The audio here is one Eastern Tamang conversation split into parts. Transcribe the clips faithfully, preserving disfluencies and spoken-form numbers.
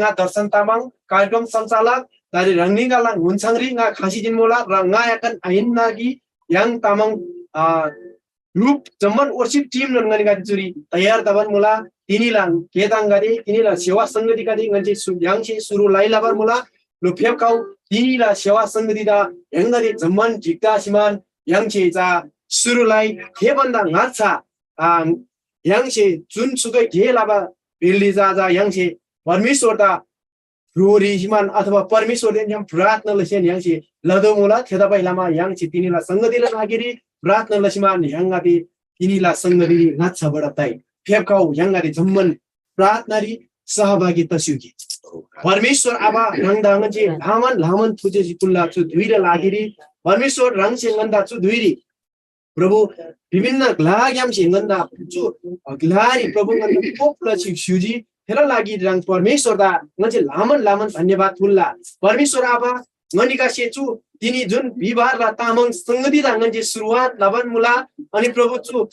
ङा दर्शन तामाङ, कार्यक्रम सञ्चालक, दारी ह्राङनीगदेला हुन्‍छाङरी ङा खसी जिन्‍मुला र ङा याकन आहिन्‍ना कि य्‍हाङ तामाङ, आ, ग्रुप जम्‍मान वर्शिप टिमनोन ङनीगदे चुरी तयार तबान मुला। तिनीला गेताङगदे, तिनीला सेवा संगतिगदे ङन्‍से सु-, य्‍हाङसे सुरु लइ लबान मुला। लो फेप्‍खउ, तिनीला सेवा संगतिदा य्‍हाङगदे जम्‍मान ढिक्‍दा सिमान य्‍हाङसे चा सुरु लइ। थे भन्‍दा ङाच्‍छा, आ, य्‍हाङसे जुन सुकै गे लबा बेल्‍ली चा, चा य्‍हाङसे परमेश्‍वरदा रोरी सिमान अथवा परमेश्‍वरदेन छ्‌याम प्रार्थना लसीन य्‍हाङसे लदो मुला। थेतबासेलमा य्‍हाङसे तिनीला संगतिला लागिरी प्रार्थना लसीमान य्‍हाङगदे तिनीला संगतिरी ङाच्‍छा बढब तइ। फेप्‍खउ य्‍हाङगदे जम्‍मान प्रार्थनारी सहभागी तस्‍युगी। परमेश्‍वर आबा ह्राङदा ङन्‍से ल्‍हानान ल्‍हानान थुजेसी कुल्‍ला चु धुइला लागिरी परमेश्‍वर ह्राङसे ङन्‍दा चु धुइरी प्रभु, विभिन्न ग्‍लाग्‍यामसे ङन्‍दा चु ग्‍लारी प्रभु ङन्‍दा पोप लसी स्‍युजी। थेला लागि ह्राङ परमेश्‍वरदा ङन्‍से ल्‍हानान ल्‍हानान धन्‍यवाद फुल्‍ला। परमेश्‍वर आबा, ङनीकासे चु तिनी जुन बिहिबारला तामाङ संगतिदा ङन्‍से सुरुवात लबान मुला। अनि प्रभु चु,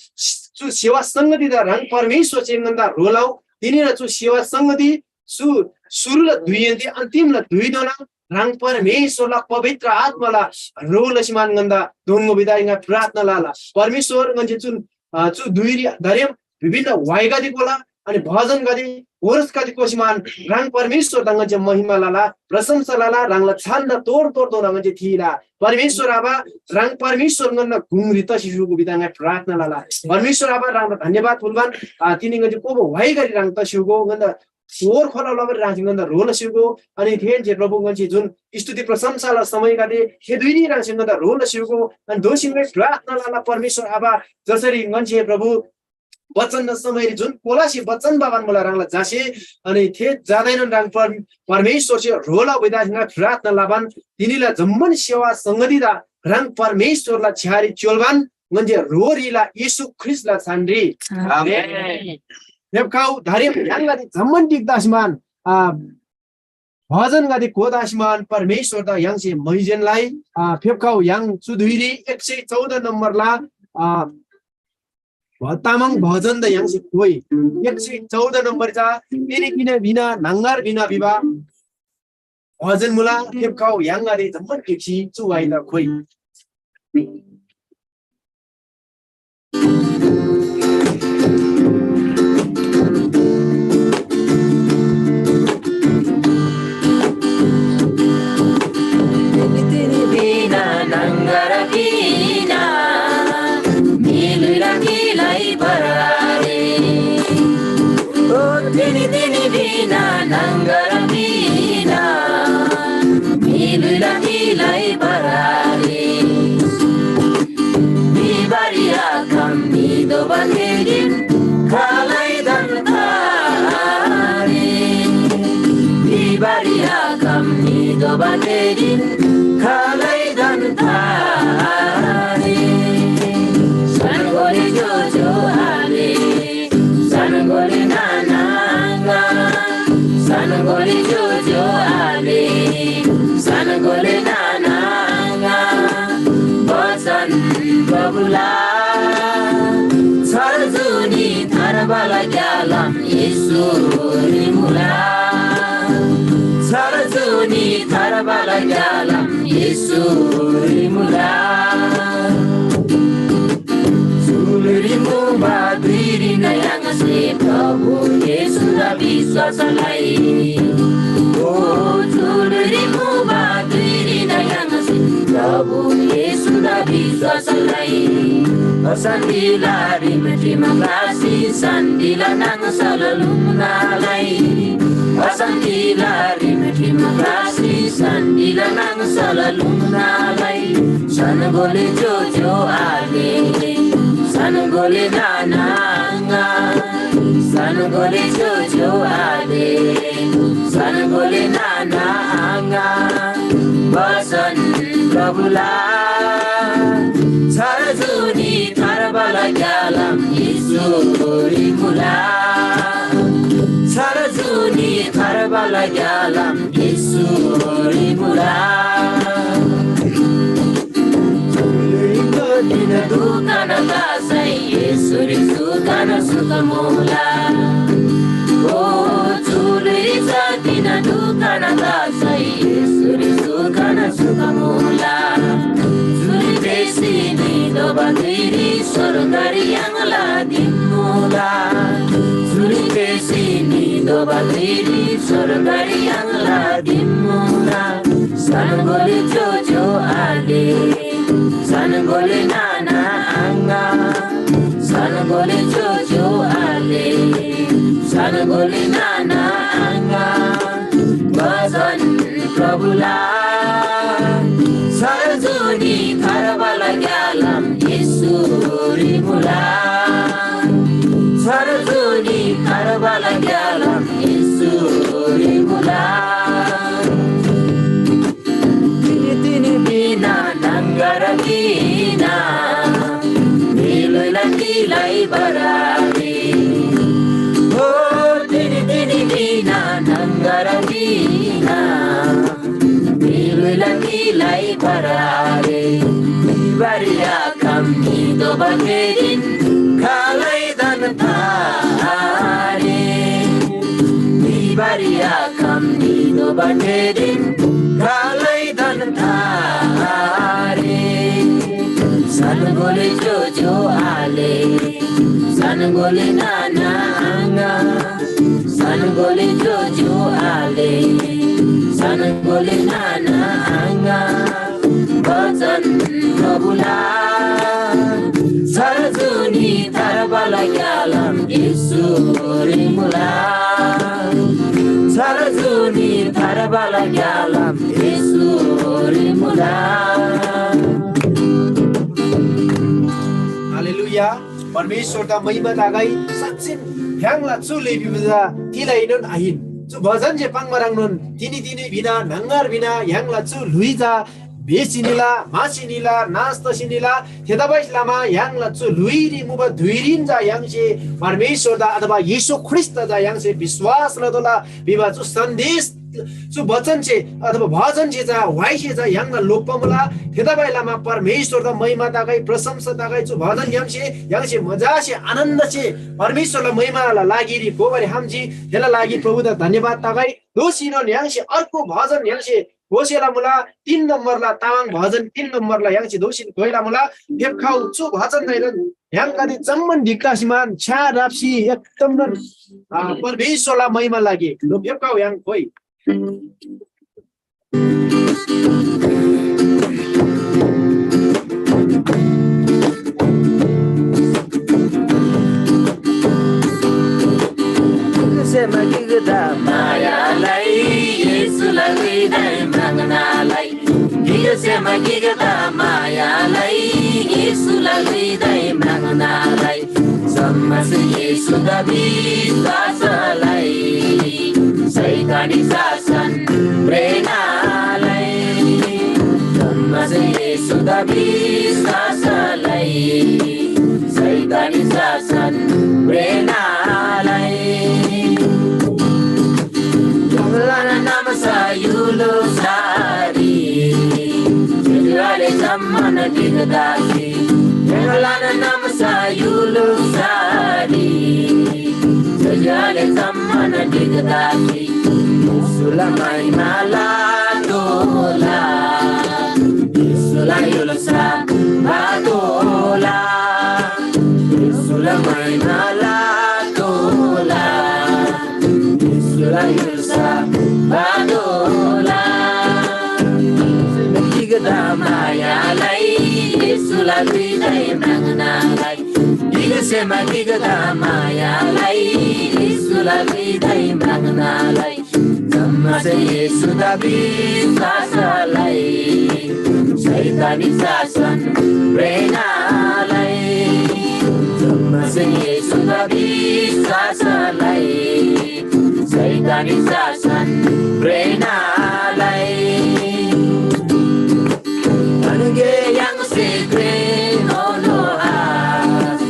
चु सेवा संगतिदा ह्राङ परमेश्‍वरसे ङन्‍दा ह्रो लउ। तिनीला चु सेवा संगति सु-, सुरुला धुइहेन्‍से अन्‍तिमला धुइधोना ह्राङ परमेश्‍वरला पवित्र आत्‍माला ह्रो लसीमान ङन्‍दा दोन्‍गो बिदा ङा प्रार्थना लला। परमेश्‍वर ङन्‍से चुन, अ, चु धुइरी दारेम विभिन्न व्‍हाइगदे कोला, अनि भजनगदे, कोरसगदे कोसीमान ह्राङ परमेश्‍वरदा ङन्‍से महिमा लला, प्रशंसा लला, ह्राङला छान्‍दा तोर तोरधोना ङन्‍से थीला। परमेश्‍वर आबा, ह्राङ परमेश्‍वर ङन्‍ना गुङरी तसी स्‍युगो बिदा ङा प्रार्थना लला। परमेश्‍वर आबा, ह्राङदा धन्‍यवाद फुल्‍बान, अ, तिनी ङन्‍से कोबो व्‍हाइगरी ह्राङ तस्‍युगो, ङन्‍दा स्‍वर खोला लबारी ह्राङसे ङन्‍दा ह्रो लस्‍युगो। अनि थेन्‍से प्रभु ङन्‍से जुन स्तुति प्रशंसाला समयगदे थे धुइरी ह्राङसे ङन्‍दा ह्रो लस्‍युगो। अनि दोःसी ङाइ प्रार्थना लला परमेश्‍वर आबा, जसरी ङन्‍से प्रभु वचनना समयरी जुन कोलासे वचन बाबान मुला ह्राङला झासे, अनि थे जाँदैनोन ह्राङ पर-, परमेश्‍वरसे ह्रो लउ भिदा ङाइ प्रार्थना लबान तिनीला जम्‍मान सेवा संगतिदा ह्राङ परमेश्‍वरला छ्‌यारी च्‍योल्‍बान ङन्‍से ह्रो ह्रीला येशू ख्रीष्‍टला छानरी। आमेन। फेप्‍खउ, दारेम य्‍हाङगदे जम्‍मान ढिक्‍दासीमान, आ, भजनगदे घोदासीमान परमेश्‍वरदा य्‍हाङसे मैजेन लइ। आ, फेप्‍खउ य्‍हाङ चु धुइरी एक सय चौध नम्‍बरला, आ, भ-, तामाङ भजनदा य्‍हाङसे घोइ। एक सय चौध नम्‍बर चा तिनी किन बिना न्‍हङगर बिना भिबा भजन मुला। फेप्‍खउ य्‍हाङगदे जम्‍मान ढिक्‍सी चु व्‍हाइदा घोइ। तिनी तिनी बिना न्‍हङगर बिना, म्‍हिलुइला गिलाई बरारी। ओ तिनी तिनी बिना न्‍हङगर बिना, म्‍हिलुइला गिलाई बरारी। बिहिबारी आखम निदोबा थे दिन खालैदान थारी। बिहिबारी आखम निदोबा थे दिन खालैदान थारी। सनगोली जो जो आले, सनगोली नाना आङा, सनगोली जो जो आले, सनगोली नाना आङा, बचन प्रभुला छर जुनी थार्बाला ग्‍यालाम येशूरी मुला। छर जुनी थार्बाला ग्‍यालाम येशूरी मुला। चुलरी मुबा धुइरी नयाङ्सी प्रभु येशूदा विश्‍वास लइ। ओ चुलरी मुबा धुइरी नयाङ्सी प्रभु येशूदा विश्‍वास लइ। अशान्‍तिला रिमठिम ग्‍लासी शान्‍तिला नाङसल लुङ्ना लइ। अशान्‍तिला रिमठिम ग्‍लासी शान्‍तिला नाङसल लुङ्ना लइ। सनगोले जो जो आले, सनगोले नाना आङा, सनगोले जो जो आले, सनगोले नाना आङा, बसन प्रभुला छर जुनी थार्बाला ग्‍यालाम येशूरी मुला। छर जुनी थार्बाला ग्‍यालाम येशूरी मुला। चुलुइ दुकान तासै येशूरी सुकान सुक मुला। ओ चुलुइ जाति दुःखना तसै येशूरी सुखना सुख मुला। चुरी तेसी निदोबा धुइरी स्वर्गरी य्‍हाङला दिमुला। चुरी तेसी निदोबा धुइरी स्वर्गरी य्‍हाङला दिमुला। सनगोली चोचो आले, सनगोली नाना आङा, सनगोली चोचो आले, सनगोली नाना आङा। भजन प्रभुला। सरजुनी थार्बाला ग्यालाम येशूरी मुला। सरजुनी थार्बाला ग्यालाम येशूरी मुला। तिनी तिनी बिना नंगर बिना, मिलुला तिलाई बरारी। ओ तिनी तिनी बिना नंगर बिना, मिलुला तिलाई बरारी। बिबारिया कम निदोबा तेरिन, खालै दन थारे। बिबारिया कम निदोबा तेरिन, खालै दन थारे। सनगोली चोचो आले, सनगोली नाना आङा, सनगोली चोचो आले, सनगोली नाना आङा। भजन प्रभुला। सरजुनी थार्बाला ग्यालाम येशूरी मुला। सरजुनी थार्बाला ग्यालाम येशूरी मुला। हालेलुया। परमेश्‍वरदा महिमा तगै। साँच्‍चिन य्‍हाङला चु ल्‍हुइ भिबा चा तिलाएनोन आहिन। चु भजन जे पाङ्बा ह्रङ्नोन तिनी तिनी भिना, न्‍हङगर भिना, य्‍हाङला चु ल्‍हुइ चा बेसी निला, म्‍हासी निला, नाश तसी निला। थेतबासेलमा य्‍हाङला चु ल्‍हुइरी मुबा धुइरीन चा य्‍हाङसे परमेश्‍वरदा अथवा येशू ख्रीष्‍टदा चा य्‍हाङसे विश्‍वास लतोःला भिबा चु सन्देश, चु वचनसे अथवा भजनसे चा व्‍हाइसे चा य्‍हाङदा लोप्‍बा मुला। थेतबासेलमा परमेश्‍वरदा महिमा तगै, प्रशंसा तगै। चु भजन य्‍हाङसे, य्‍हाङसे मजासे आनन्दसे परमेश्‍वरला महिमाला लागिरी गोबारी हाम्‍जी। थेला लागि प्रभुदा धन्‍यवाद तगै। दोःसीनोन य्‍हाङसे अर्को भजन य्‍हाङसे घोसेला मुला, तीन नम्बरला तामाङ भजन तीन नम्बरला य्‍हाङसे दोःसीन घोइला मुला। फेप्‍खउ चु भजन दाइनोन य्‍हाङ कति जम्‍मान ढिक तसीमान छ्‌या राप्‍सी एकदमनोन, आ, परमेश्‍वरला महिमा लागि। लो फेप्‍खउ य्‍हाङ घोइ। गिकसे मा गिकदा मायालाई येशूला ल्‍हुइदाइ म्राङ्नालाई। गिकसे मा गिकदा मायालाई येशूला ल्‍हुइदाइ म्राङ्नालाई। जम्‍मासे येशूदा विश्‍वासलाई शैतानी शासन भ्रेनालाई। जम्‍मासे येशूदा विश्‍वासलाई शैतानी शासन भ्रेनालाई। जंगलान नामसा युलो सारी जुजुआले जम्‍मान गिकदासी। जंगलान नामसा युलो सारी जुजुआले जम्‍मान गिकदासी। येशूला महिमा लातोःला। येशूला य्‍हुल्‍सा भातोःला। येशूला महिमा लातोःला। येशूला य्‍हुल्‍सा भातोःला। गिकदा मायालाई येशूला ल्‍हुइदाइ म्राङ्नालाई। गिकसे मा गिकदा मायालाई येशूला ल्‍हुइदाइ म्राङ्नालाई। जम्‍मासे येशूदा विश्‍वासलाई शैतानी शासन भ्रेनालाई। जम्‍मासे येशूदा विश्‍वासलाई शैतानी शासन भ्रेनालाई। अनगे य्‍हाङसे घ्रेन नो आश,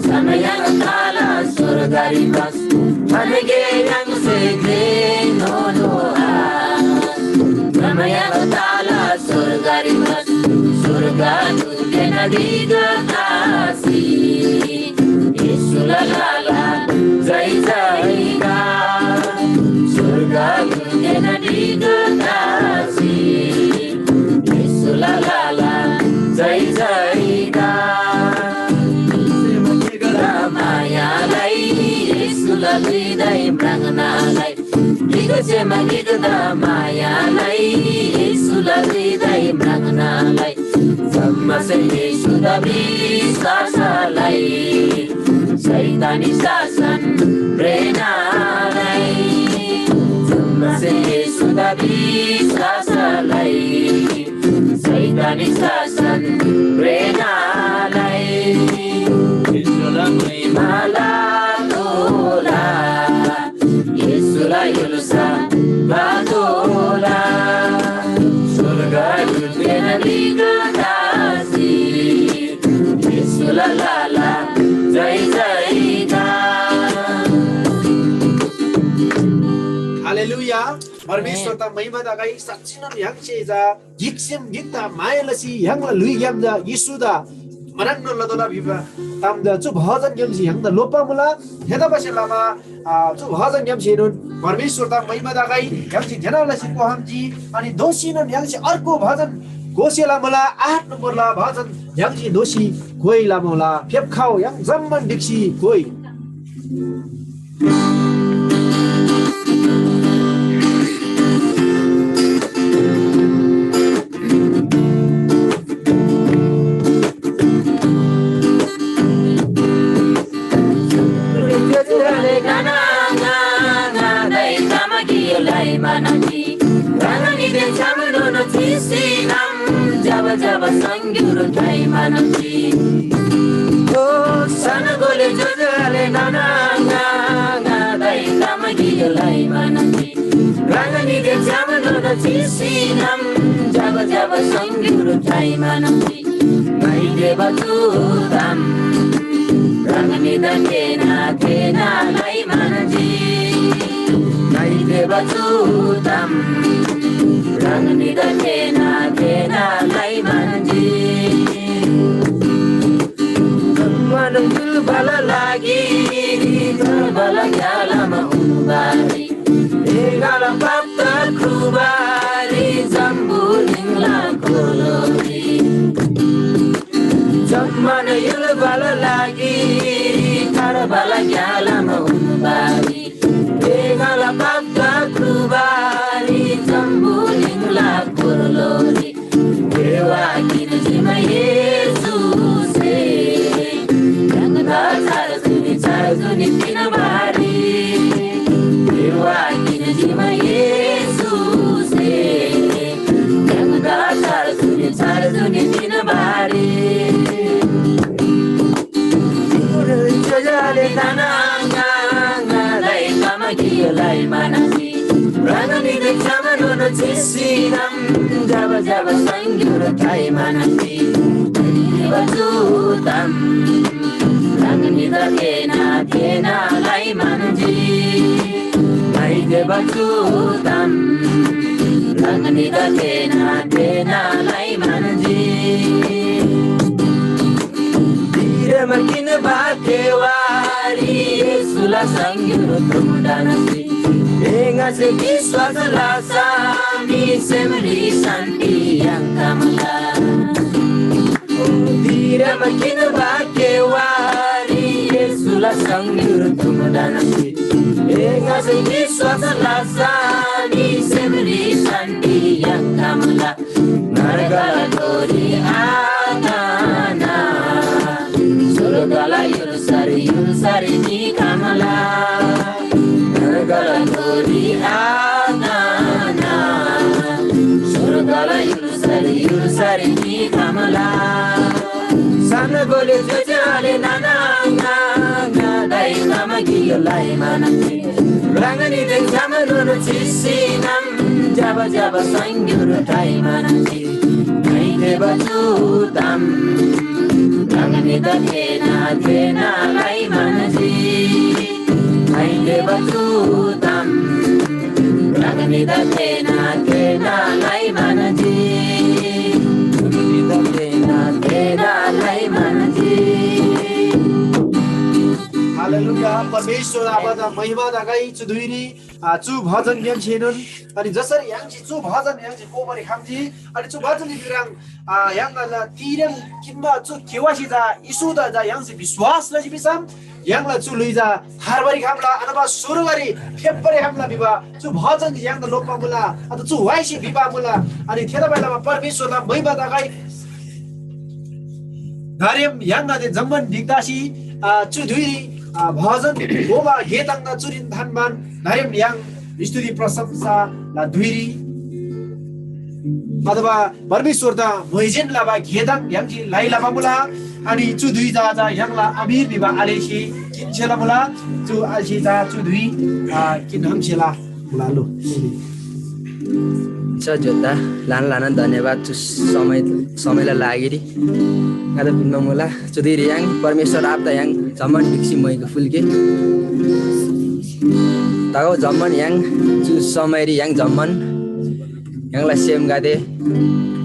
समय य्‍हाङ ताला स्वर्गरी बस। अनगे य्‍हाङसे घ्रेन नो आश, समय य्‍हाङ ताला स्वर्गरी बस। स्वर्गदूतगण ढिग तासी येशूला लाला जय जयकार। स्वर्ग आलुगेन ढिगो तासी येशूला लाला जय जयकार। गिकदा मायालाई येशूला हृदय म्राङ्नालाई। गिक छेमा गिकदा मायालाई येशूला हृदय म्राङ्नालाई। जम्मासे येशूदा विश्वासलाई। शैतानी शासन प्रेरणालाई। जम्मासे येशूदा विश्वासलाई। शैतानी शासन प्रेरणालाई। येशूला महिमाला तोला। येशूला य्‍हुल्‍सा बातोला। स्‍वर्गदूतगदेन ढिगो तासी येशूला लाला जय जयकार। हालेलुया। परमेश्‍वरदा महिमा तगै। साँच्‍चिनोन य्‍हाङसे चा गिकसेम गिकदा माया लसी य्‍हाङला ल्‍हुइग्‍याम चा येशूदा स्‍मरण लतोःला भिबा ताम चा चु भजनग्‍यामसे य्‍हाङदा लोप्‍बा मुला। थेतबासेलमा, आ, चु भजनग्‍यामसेनोन परमेश्‍वरदा महिमा तगै। य्‍हाङसे ज्‍यना लसी कोखम्‍जी, अनि दोःसीनोन य्‍हाङसे अर्को भजन घोसेला मुला, आठ नम्‍बरला भजन य्‍हाङसे दोःसी कोइला मुला। फेप्‍खउ, य्‍हाङ जम्‍मान ढिक्‍सी कोइ। जब जब संगीत उठाई मानसी। ओ सन गोले जो जो आले नाना गा गा दाई तम गियो लाई मानसी। रंगनी दे जाम दोनो चिसी नम जब जब संगीत उठाई मानसी। माई देवा तू तम रंगनी दा केना केना लाई मानसी। नाइदेबा चुदम रंगनिदा केना केना लाई मानजी। मन जुल बल लागी बल ग्यालम उबारी एगाल पत्ता खुबारी जम्बुलिङला कोलोरी जम्मन युल बल लागी थर बल ग्यालम उबारी एगाल पत्ता खुबारी जम्बुलिङला कोलोरी देवा किन जिमा येशूसे गंगा चार जुनी चार जुनी तिन बारी देवा किन जिमा येशूसे गंगा चार जुनी चार जुनी तिन बारी जजाले ताना लाई कमा कियो लाई मानसी रंगनी दे चमनो न चिसिनम जब जब संगीत उठाई मानसी बचुतम रंगनी द केना केना लाई मानजी नाइदेबा चुदम रंगनी द केना केना लाई मानजी। धीरम किन बाकेवारी येशूला संगीत तुम डानसी एंगासे विश्वास लासा मी सेमरी शान्ति यंकमला। धीरम किन बाकेवारी येशूला संगीत तुम डानसी एंगासे विश्वास लासा मी सेमरी शान्ति यंकमला। नरगला तोरी आताना स्वर्गला युलसारी युलसारी निकामला। नरगला तोरी आताना स्वर्गला युलसारी युलसारी निकामला। सान गोले जुजाले नाना ना ना दाई मामा गियो लाई मानसी रंगनी दे जामनो चिसिनम जब जब संगीत उठाई मानसी नाइदेबा चुदम रंगनी द केना केना लाई मानजी नाइदेबा चुदम रंगनी द केना केना लाई मानजी रंगनी द केना केना लाई मानजी। हालेलुया। परमेश्वर आबादा महिमा तगै चु धुइरी आ, चु भजनग्‍यामसेनोन, अनि जसरी य्‍हाङसे चु भजन य्‍हाङसे कोबारी खम्‍जी, अनि चु भजनरी भिरङ, आ, य्‍हाङला तिरेम किन्‍बा चु केवासी चा येशूदा चा य्‍हाङसे विश्‍वास लजी भिसम य्‍हाङला चु ल्‍हुइ चा थार्बारी खम्‍ला अथवा स्‍वर्गरी फेप्‍बारी खम्‍ला भिबा चु भजन य्‍हाङदा लोप्‍बा मुला, अथवा चु व्‍हाइसे भिबा मुला। अनि थेतबासेलमा परमेश्‍वरला महिमा तगै। दारेम य्‍हाङगदे जम्‍मान ढिक्‍दासी, आ, चु धुइरी, आ, भजन बोबा गे ताङ्दा चुरीन थान्‍बान दारेम य्‍हाङ स्तुति प्रशंसाला धुइरी अथवा परमेश्‍वरदा भोइजेन लबा गे ताङ य्‍हाङसे लाइ लबा मुला। अनि चु धुइ चा चा य्‍हाङला अमीर भिबा आलेसे किन्‍सेला मुला। चु आलेसे चा चु धुइ, आ, किन्‍हङसेला मुला लो। छ जोद्धा ल्‍हान ल्‍हानान धन्‍यवाद चु समय, समयला लागिरी। ङादा पिन्‍बा मुला। चुदिरी य्‍हाङ परमेश्‍वर आबादा य्‍हाङ जम्‍मान ढिक्‍सी मोइको फुल्‍गे। तगौ जम्‍मान य्‍हाङ चु समयरी य्‍हाङ जम्‍मान य्‍हाङला सेमगदे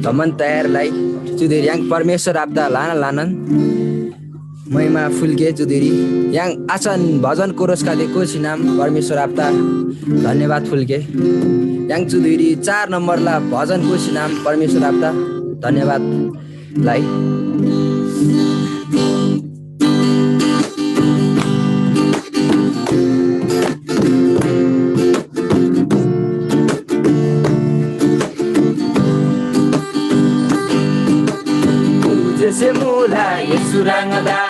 जम्‍मान तयार लइ। चुदिरी य्‍हाङ परमेश्‍वर आबादा ल्‍हाना ल्‍हानान महिमा फुल्‍गे। चुदिरी य्‍हाङ आचन भजन कोरसगदे कोसिनाम परमेश्‍वर आबादा धन्‍यवाद फुल्‍गे। य्‍हाङ चुदिरी चार नम्‍बरला भजन कोसिनाम परमेश्‍वर आबादा धन्‍यवाद लइ। तुझसे मुला येशू रंगदा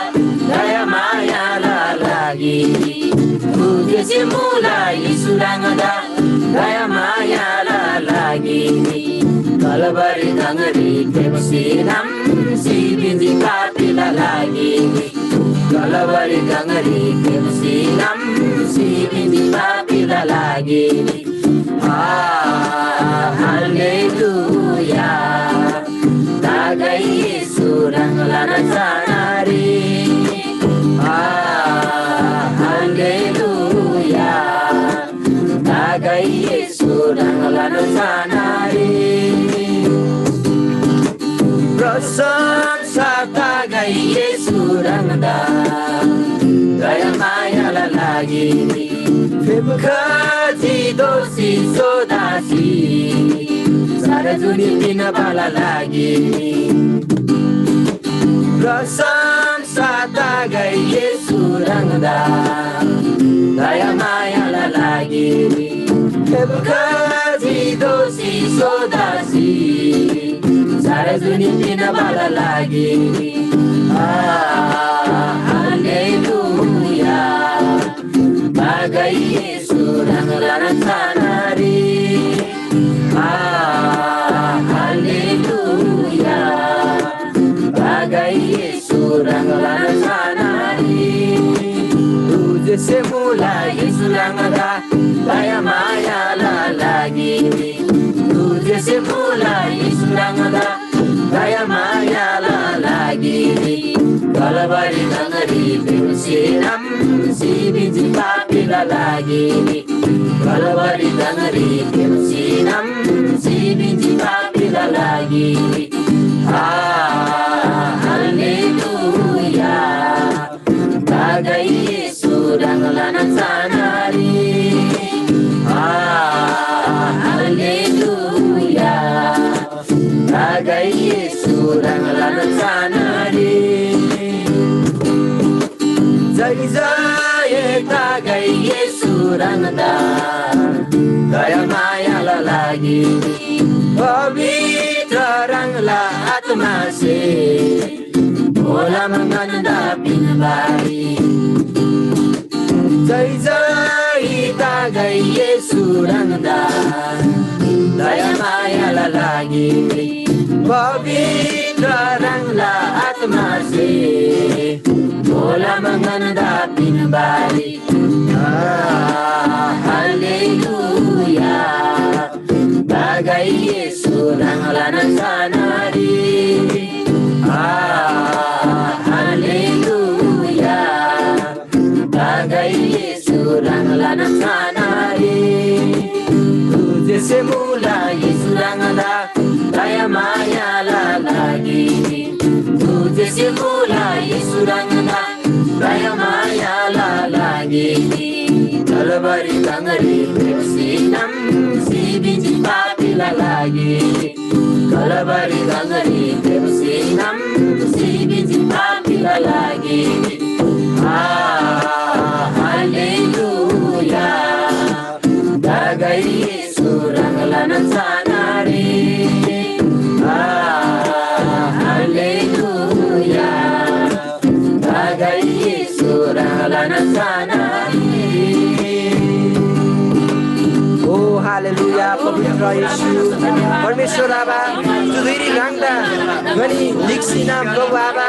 दया मायाला लागि। तुझसे मुला येशू रंगदा दया मायाला लागि। कलवरी दङरी फेप्‍सी नाम सिबिन्‍जी पापीला लागि। कलवरी दङरी फेप्‍सी नाम सिबिन्‍जी पापीला लागि। आ, हालेलुया। तागै येशू ह्राङला नाउँरी। आ, हालेलुया। तागै येशू ह्राङला नाउँरी। प्रशंसा तागै येशू ह्राङदा। दया मायाला लागि। फेप्‍खा जी दोषी सोदासी। सारा जुनी पिन्‍बाला लागि। प्रशंसा तागै येशू ह्राङदा। दया मायाला लागि। फेप्‍खा जी दोषी सोदासी। सारा जुनी पिन्‍बाला लागि। आ, हालेलुया। तागै येशू ह्राङला नाउँरी। आ, हालेलुया। तागै येशू ह्राङला नाउँरी। तुझसे मुला येशू ह्राङदा दया मायाला लागि। तुझसे मुला येशू ह्राङदा दया मायाला लागि। कलवरी दङरी फेप्‍सी नाम सिबिन्‍जी पापीला लागि। कलवरी दङरी फेप्‍सी नाम सिबिन्‍जी पापीला लागि। आ, हालेलुया। तागै येशू ह्राङला नाउँरी। आ, हालेलुया। तागै येशू ह्राङला नाउँरी। जय जय तागै येशू ह्राङदा। दया मायाला लागि। पवित्र ह्राङला आत्‍मासे। भोला मगन दा पिन्‍बारी। जय जय तागै येशू ह्राङदा। दया मायाला लागि। पवित्र ह्राङला आत्‍मासे। भोला मगन दा पिन्‍बारी। आ, हालेलुया। तागै येशू ह्राङला नाउँरी। आ, हालेलुया। तागै येशू ह्राङला नाउँरी। तुझसे मुला येशू ह्राङदा दया मायाला लागि। तुझसे मुला येशू ह्राङदा दया मायाला लागि। कलवरी गङरी फेप्‍सी नाम्‍सी भिजी पापीला लागि। कलवरी गङरी फेप्‍सी नाम्‍सी भिजी पापीला लागि। आ, हालेलुया। तगै येशू ह्राङलान चानारी। आ, हालेलुया। तगै येशू ह्राङलान चानारी। ओ हालेलुया, पवित्र येशू, परमेश्वर आबा, चु धुइरी ह्राङदा ङनी ढिक्‍सी नाम प्रभु आबा,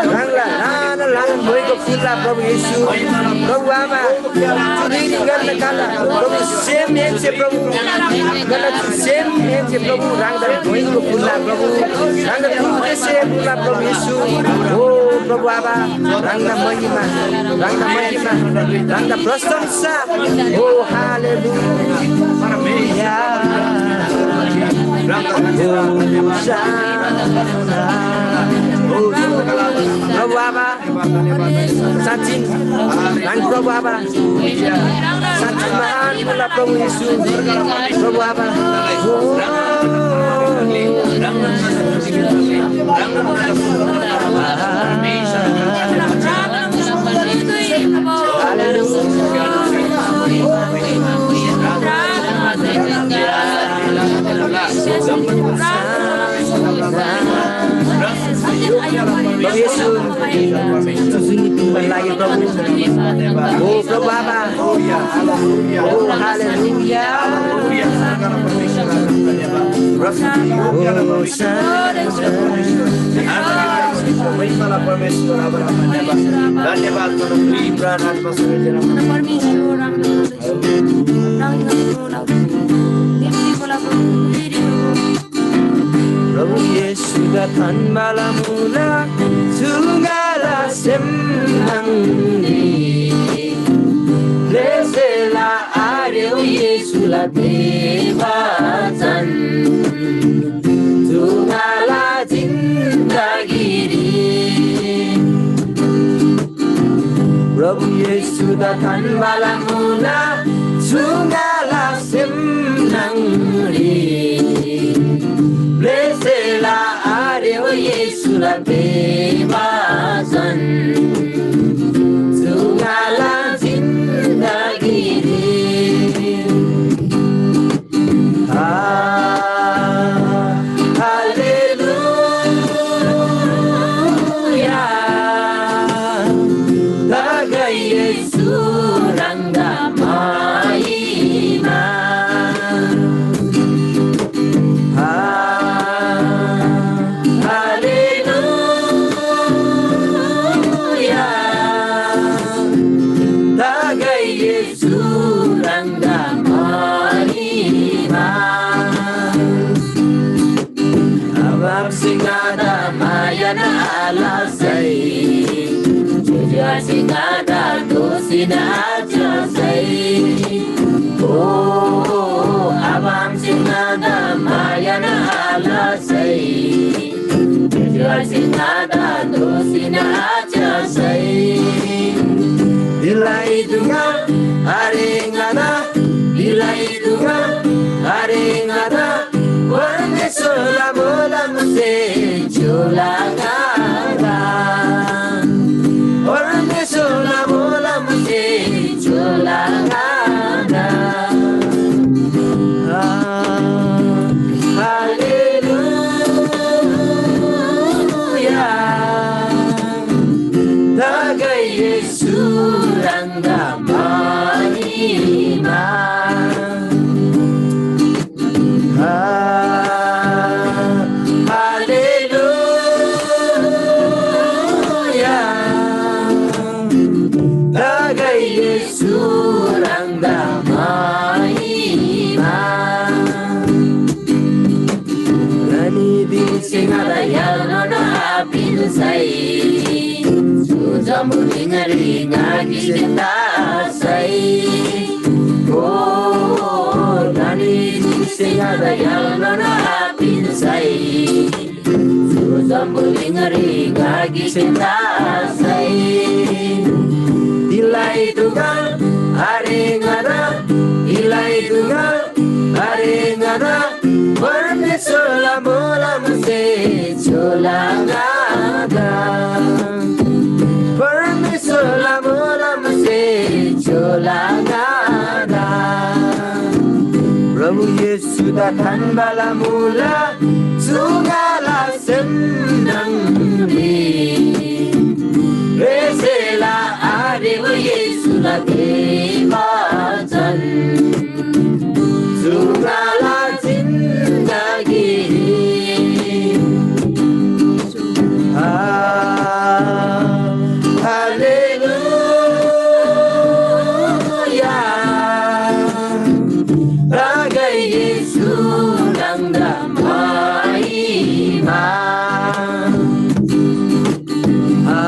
ह्राङला ल्‍हानान ल्‍हानान भोइको फुल्‍ला प्रभु येशू, प्रभु आबा, चु धुइरी ङन्‍ना काला प्रभु सेम हेन्‍से प्रभु, ङन्‍ना चु सेम हेन्‍से प्रभु, ह्राङदा भोइको फुल्‍ला प्रभु, ह्राङदा तुर्तेसे फुल्‍ला प्रभु येशू, ओ प्रभु आबा, ह्राङदा महिमा, ह्राङदा महिमा, ह्राङदा प्रशंसा। ओ हालेलुया। ओ साना। ओ प्रभु आबा, साँच्‍चिन, ह्राङ प्रभु आबा, साँच्‍चिन महान मुला प्रभु येशू, प्रभु आबा। ओ प्रभु येशू, चु जुनी पिन्‍बान लागि प्रभु। ओ प्रभु आबा। ओ हालेलुया। धन्यवाद। धन्यवाद। प्रभु येशूदा थान्‍बाला मुला चु ङाला सेम न्‍हङरी। ग्‍लेसेला आरेउ येशूला देवाचन चु ङाला जिन्दगीरी। प्रभु येशूदा थान्‍बाला मुला चु ङाला सेम न्‍हङरी। ब्‍लेसेला आरेउ येशूला देवाचन चु ङाला जिन्दगीरी। आ, हालेलुया। तगै येशू ह्राङदा महिमा। आ, हालेलुया। तगै येशू ह्राङदा महिमा। आबा आमासे ङादा माया आलसै, ज्‍योज्‍यो आलेसे ङादा दोःसी आचसै। ओ आबा आमासे ङादा माया आलसै, ज्‍योज्‍यो आलेसे ङादा दोःसी आचसै। दिलाइ दुगा आरे ङादा, दिलाइ दुगा आरे ङादा, परमेश्‍वरला मोलमसे ज्‍योला ङादा। परमेश्‍वरला मोलमसे ज्‍योला ङादा। आ, हालेलुया। तगै येशू ह्राङदा महिमा। आ, हालेलुया। तगै येशू ह्राङदा महिमा। ङनी दिमसे ङादा य्‍हालनोन आपिन्‍सै, चु जम्‍बुलिङरी ङा गिकसे तसै। ओ, ङनी दिमसे ङादा य्‍हालनोन आपिन्‍सै, चु जम्‍बुलिङरी ङा गिकसे तसै। दिलाइ दुगा आरे ङादा, इलाइ दुगा, आरे ङादा, परमेश्‍वरला मोलमसे छोला ङादा। परमेश्‍वरला मोलमसे छोला ङादा। प्रभु येशूदा थान्‍बाला मुला चुगाला सेम न्‍हङरी। रेसेला आरे व येशूला देवा चन। चुगाला जिन्दगी। आ, हालेलुया। तागै येशू ह्राङदा महिमा। आ,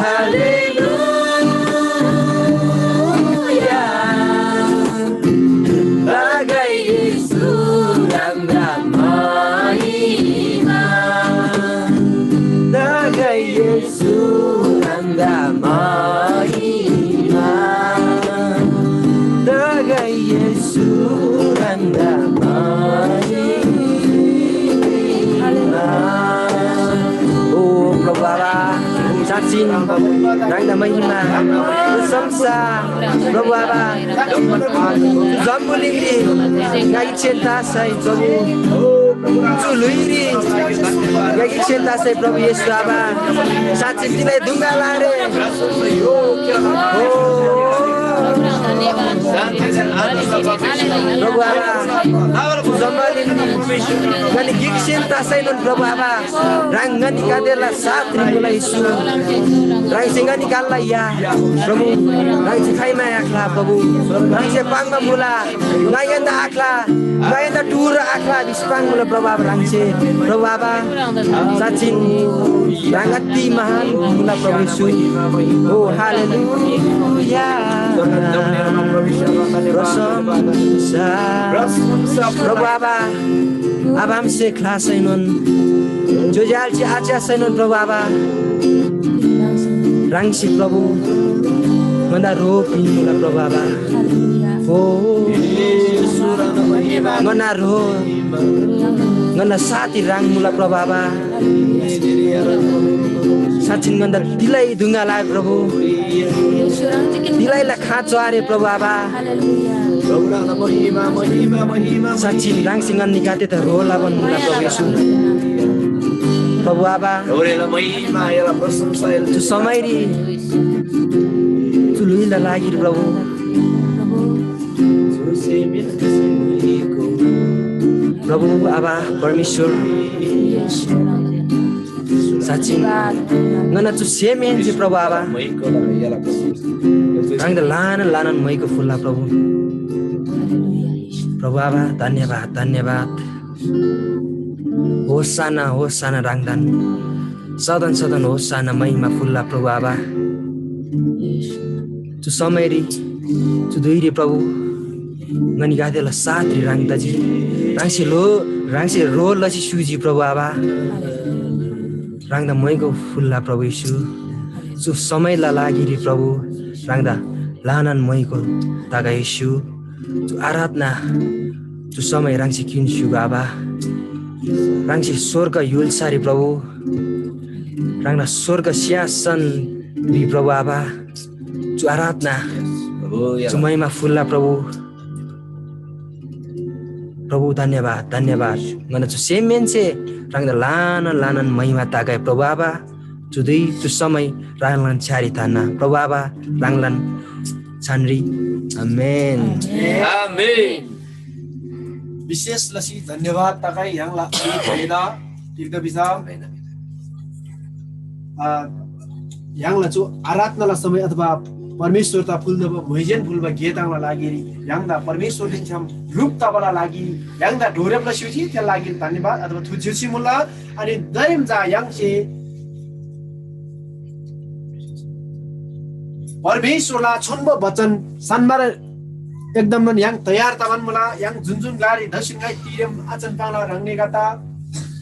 हालेलुया। तागै येशू ह्राङदा महिमा। तागै येशू ह्राङदा महिमा। तागै येशू ह्राङदा महिमा। ओ प्रभु आबा, साँच्‍चिन ह्राङदा महिमा, प्रशंसा, प्रभु आबा, जम्‍बुलिङरी ङाइ चेन्‍तासै प्रभु, चु ल्‍हुइरी ङाइ चेन्‍तासै प्रभु येशू आबा, साँच्‍चिन तिगै दुङ्गा लारे। ओ प्रभु आबा, जम्‍बुलिङरी ङनी गिकसेन तसैनोन प्रभु आबा, ह्राङ ङनीगदेला साथरी मुला येशू। ह्राङसे ङनीगदेला या प्रभु, ह्राङसे खाइमा आख्‍ला प्रभु, ह्राङसे पाङ्बा मुला, ङाइएन्‍दा आख्‍ला, ङाइएन्‍दा टुर आख्‍ला भिसी पाङ्बा मुला प्रभु आबा ह्राङसे। प्रभु आबा, साँच्‍चिन ह्राङ अति महान मुला प्रभु येशू। ओ हालेलुया। प्रशंसा। प्रभु आबा, आबा आमासे ख्‍लासैनोन, ज्‍योज्‍यो आलेसे आच्‍यासैनोन प्रभु आबा, ह्राङसे प्रभु ङन्‍दा ह्रो पिन्‍मुला प्रभु आबा। ओ ङन्‍ना ह्रो, ङन्‍ना साथी ह्राङ मुला प्रभु आबा। साँच्‍चिन ङन्‍दा तिलै दुङ्गा लाए प्रभु। तिलैला खाँचो आरे प्रभु आबा। साँच्‍चिन ह्राङसे ङन्‍नीगदेदा ह्रो लबान मुला प्रभु येशू। प्रभु आबा, चु समयरी चु ल्‍हुइला लागिरी प्रभु, प्रभु आबा परमेश्‍वर, साँच्‍चिन ङन्‍ना चु सेमहेन्‍से प्रभु आबा, ह्राङदा ल्‍हानान ल्‍हानान मैको फुल्‍ला प्रभु। प्रभु आबा, धन्‍यवाद, धन्‍यवाद। होसाना, होसाना ह्राङदान सदन सदन होसाना महिमा फुल्‍ला प्रभु आबा। चु समयरी, चु धुइरी प्रभु, ङनीगदेला साथरी ह्राङ तजी। ह्राङसे लो, ह्राङसे ह्रो लसी स्‍युजी प्रभु आबा। ह्राङदा मैको फुल्‍ला प्रभु येशू। चु समयला लागिरी प्रभु, ह्राङदा ल्‍हानान मैको तगा येशू। चु आराधना, चु समय ह्राङसे किन स्‍युगो आबा। ह्राङसे स्‍वर्ग य्‍हुल्‍सारी प्रभु, ह्राङला स्‍वर्ग सिंहासन भी प्रभु आबा। चु आराधना, चु महिमा फुल्‍ला प्रभु। प्रभु धन्‍यवाद, धन्‍यवाद। ङन्‍ना चु सेमहेन्‍से ह्राङदा ल्‍हानान ल्‍हानान महिमा तगै प्रभु आबा। चु धुइ चु समय ह्राङलान छ्‌यारी थान्‍ना प्रभु आबा, ह्राङलान छानरी। आमेन। आमेन। विशेष लसी धन्यवाद तगै य्‍हाङला अगुवादा, तिग्‍दा भिसा, आ, य्‍हाङला चु आराधनाला समय अथवा परमेश्‍वरदा फुल्‍तोःबा म्‍हैजेन फुल्‍बा गे ताङला लागिरी य्‍हाङदा परमेश्‍वरदेन छ्‌याम ह्रुप तबाला लागिरी य्‍हाङदा डोरेब लसी चिजी, थेला लागिरी धन्‍यवाद अथवा थुच्‍युसी मुला। अनि दाइम चा य्‍हाङसे परमेश्‍वरला छोन्‍बो बचन सान्‍बार एकदमनोन य्‍हाङ तयार तबान मुला। य्‍हाङ जुन जुन ग्‍लारी दक्षिण ङाइ तिरेम आचन पाङला ह्राङनीगदा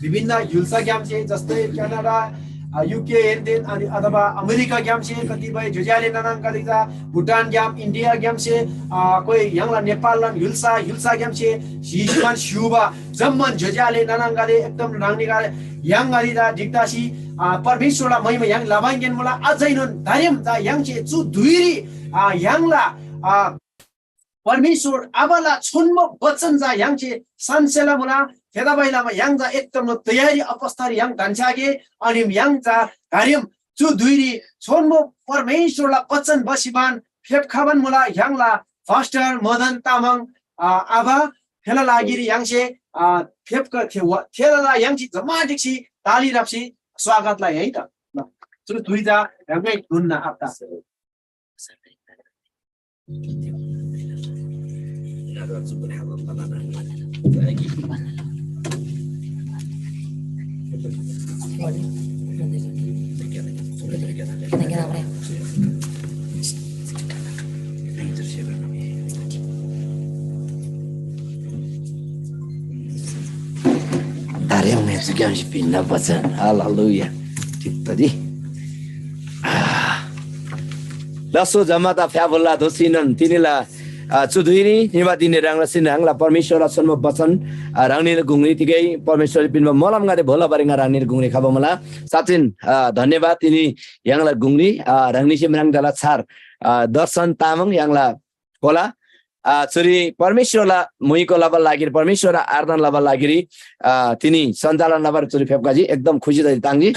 विभिन्न य्‍हुल्‍साग्‍यामसे जस्तै क्यानाडा, युके एन्डेन अनि अथवा अमेरिकाग्यामसे कतिपय ज्योज्याले ननाङगदे चा भुटानग्याम इन्डियाग्यामसे कोही य्‍हाङला नेपाललान य्‍हुल्सा य्‍हुल्साग्यामसे स्‍हीमान स्‍युबा जम्‍मान ज्योज्याले ननाङगदे एकदम ह्राङनीगदे य्‍हाङगदे चा ढिक्‍तासी परमेश्‍वरला महिमा य्‍हाङ लबाङगेन मुला। अझैनोन धारेम चा य्‍हाङसे चु धुइरी य्‍हाङला परमेश्‍वर आबाला छोन्‍बो वचन चा य्‍हाङसे सान्‍सेला मुला। थेतबासेलमा य्‍हाङ चा एकदम तयारी अवस्थारी य्‍हाङ धन्‍छ्‌यागे। अनि य्‍हाङ चा धारेम चु धुइरी छोन्‍बो परमेश्‍वरला वचन बसिमान फेप्‍खबान मुला। य्‍हाङला फास्टर मदन तामाङ आबा थेला लागिरी य्‍हाङसे फेप्‍ख थेला य्‍हाङसे जम्‍मा ढिक्‍सी ताली राप्‍सी स्वागतला यही त। चु धुइ चा ह्राङै धुन्‍ना आप्‍ता। तारेम ने चुक्यामसी पिन्‍ना बचन। हालेलुया। ठीक तरी। लासो जम्मा ता फ्याफुल्ला दोसीनन तिनीला चुधुइरी निबा दिने ह्राङला सिन ह्राङला परमेश्‍वरला छोन्‍बो बचन ह्राङनीला गुङरी तिगै परमेश्‍वरले पिन्‍बा मोलम गाते भोला बारी ह्राङनीला गुङरी खबा मुला। साँच्‍चिन धन्यवाद तिनी य्‍हाङला गुङरी ह्राङनीसे म्राङ दला छार दर्शन तामाङ य्‍हाङला होला। चुरी परमेश्‍वरला मुइको लबा लागिर परमेश्‍वरला आराधना लबा लागिरी तिनी सञ्चालन लबार चुरी फेप्‍काजी एकदम खुसी तजी ताङ्जी।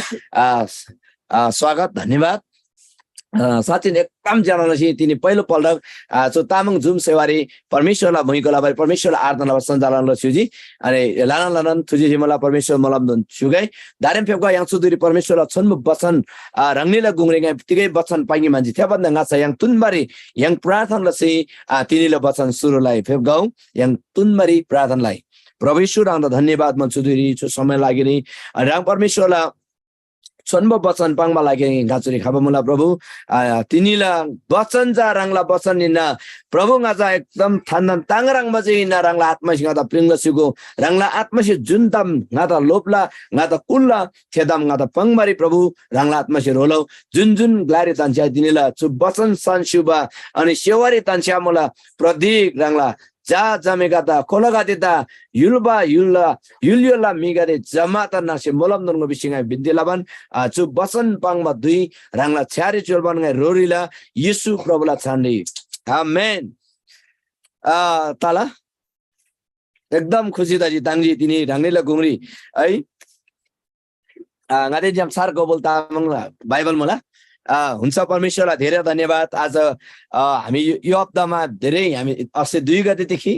स्वागत धन्यवाद। साँच्‍चिन एकदम ज्‍यना लसी तिनी पहिलो पल्ट चु तामाङ जुम सेवारी परमेश्‍वरला मुइको लबारी परमेश्‍वरला आराधना लबार सञ्चालन लस्‍युजी। अनि लाना लानान थुजी मला परमेश्‍वर मलमदोन स्‍युगै। दारेम फेप्‍का य्‍हाङ चुधुरी परमेश्‍वरला छोन्‍बो बचन ह्राङनीला गुङरी ङाइ तिगै बचन पाङ्गी म्‍हन्‍जी। थेभन्‍दा ङाच्‍छा य्‍हाङ तुन्‍बारी य्‍हाङ प्रार्थना लसी तिनीला बचन सुरु लइ। फेप्‍गौ य्‍हाङ तुन्‍बारी प्रार्थना लइ। प्रभु येशू ह्राङदा धन्यवाद म चुधुरी छु समय लागिरी अनि ह्राङ परमेश्‍वरला छोन्‍बो बचन पाङ्बा लागिरी ङाचुरी खबा मुला प्रभु। तिनीला बचन चा ह्राङला बचन हिन्‍ना। प्रभु ङाचा एकदम थान्‍दन ताङ ह्रङ्‌बा जे हिन्‍ना। ह्राङला आत्‍मासे ङादा प्रिङ लसीगो। ह्राङला आत्‍मासे जुन ताम ङादा लोप्‍ला ङादा कुल्‍ला थे ताम ङादा पाङ्‌बारी प्रभु ह्राङला आत्‍मासे ह्रोलौ। जुन जुन ग्‍लारी धन्‍छ्‌या तिनीला चु बचन सन्‍स्‍युबा अनि सेवारी धन्‍छ्‌या मुला प्रत्येक ह्राङला जा जमेगदा कोलागदेदा युल्‍बा युल्‍ला युल्‍योला म्‍हिगदे जम्‍मादा नासे मोलम नोर्गो भिसी ङाइ बिन्‍ती लबान चु बचन पाङ्बा धुइ ह्राङला छ्‌यारी च्‍योल्‍बान ङाइ रोरीला येशू प्रभुला छानरी। आमेन। तला एकदम खुसी तजी ताङ्जी तिनी ह्राङनीला गुङरी है। ङादेन छ्‌याम छार कबुल तामाङ बाइबल मुला। हुन्छ, परमेश्वरलाई धेरै धन्यवाद। आज हामी यो हप्तामा धेरै हामी अस्ति दुई गतेदेखि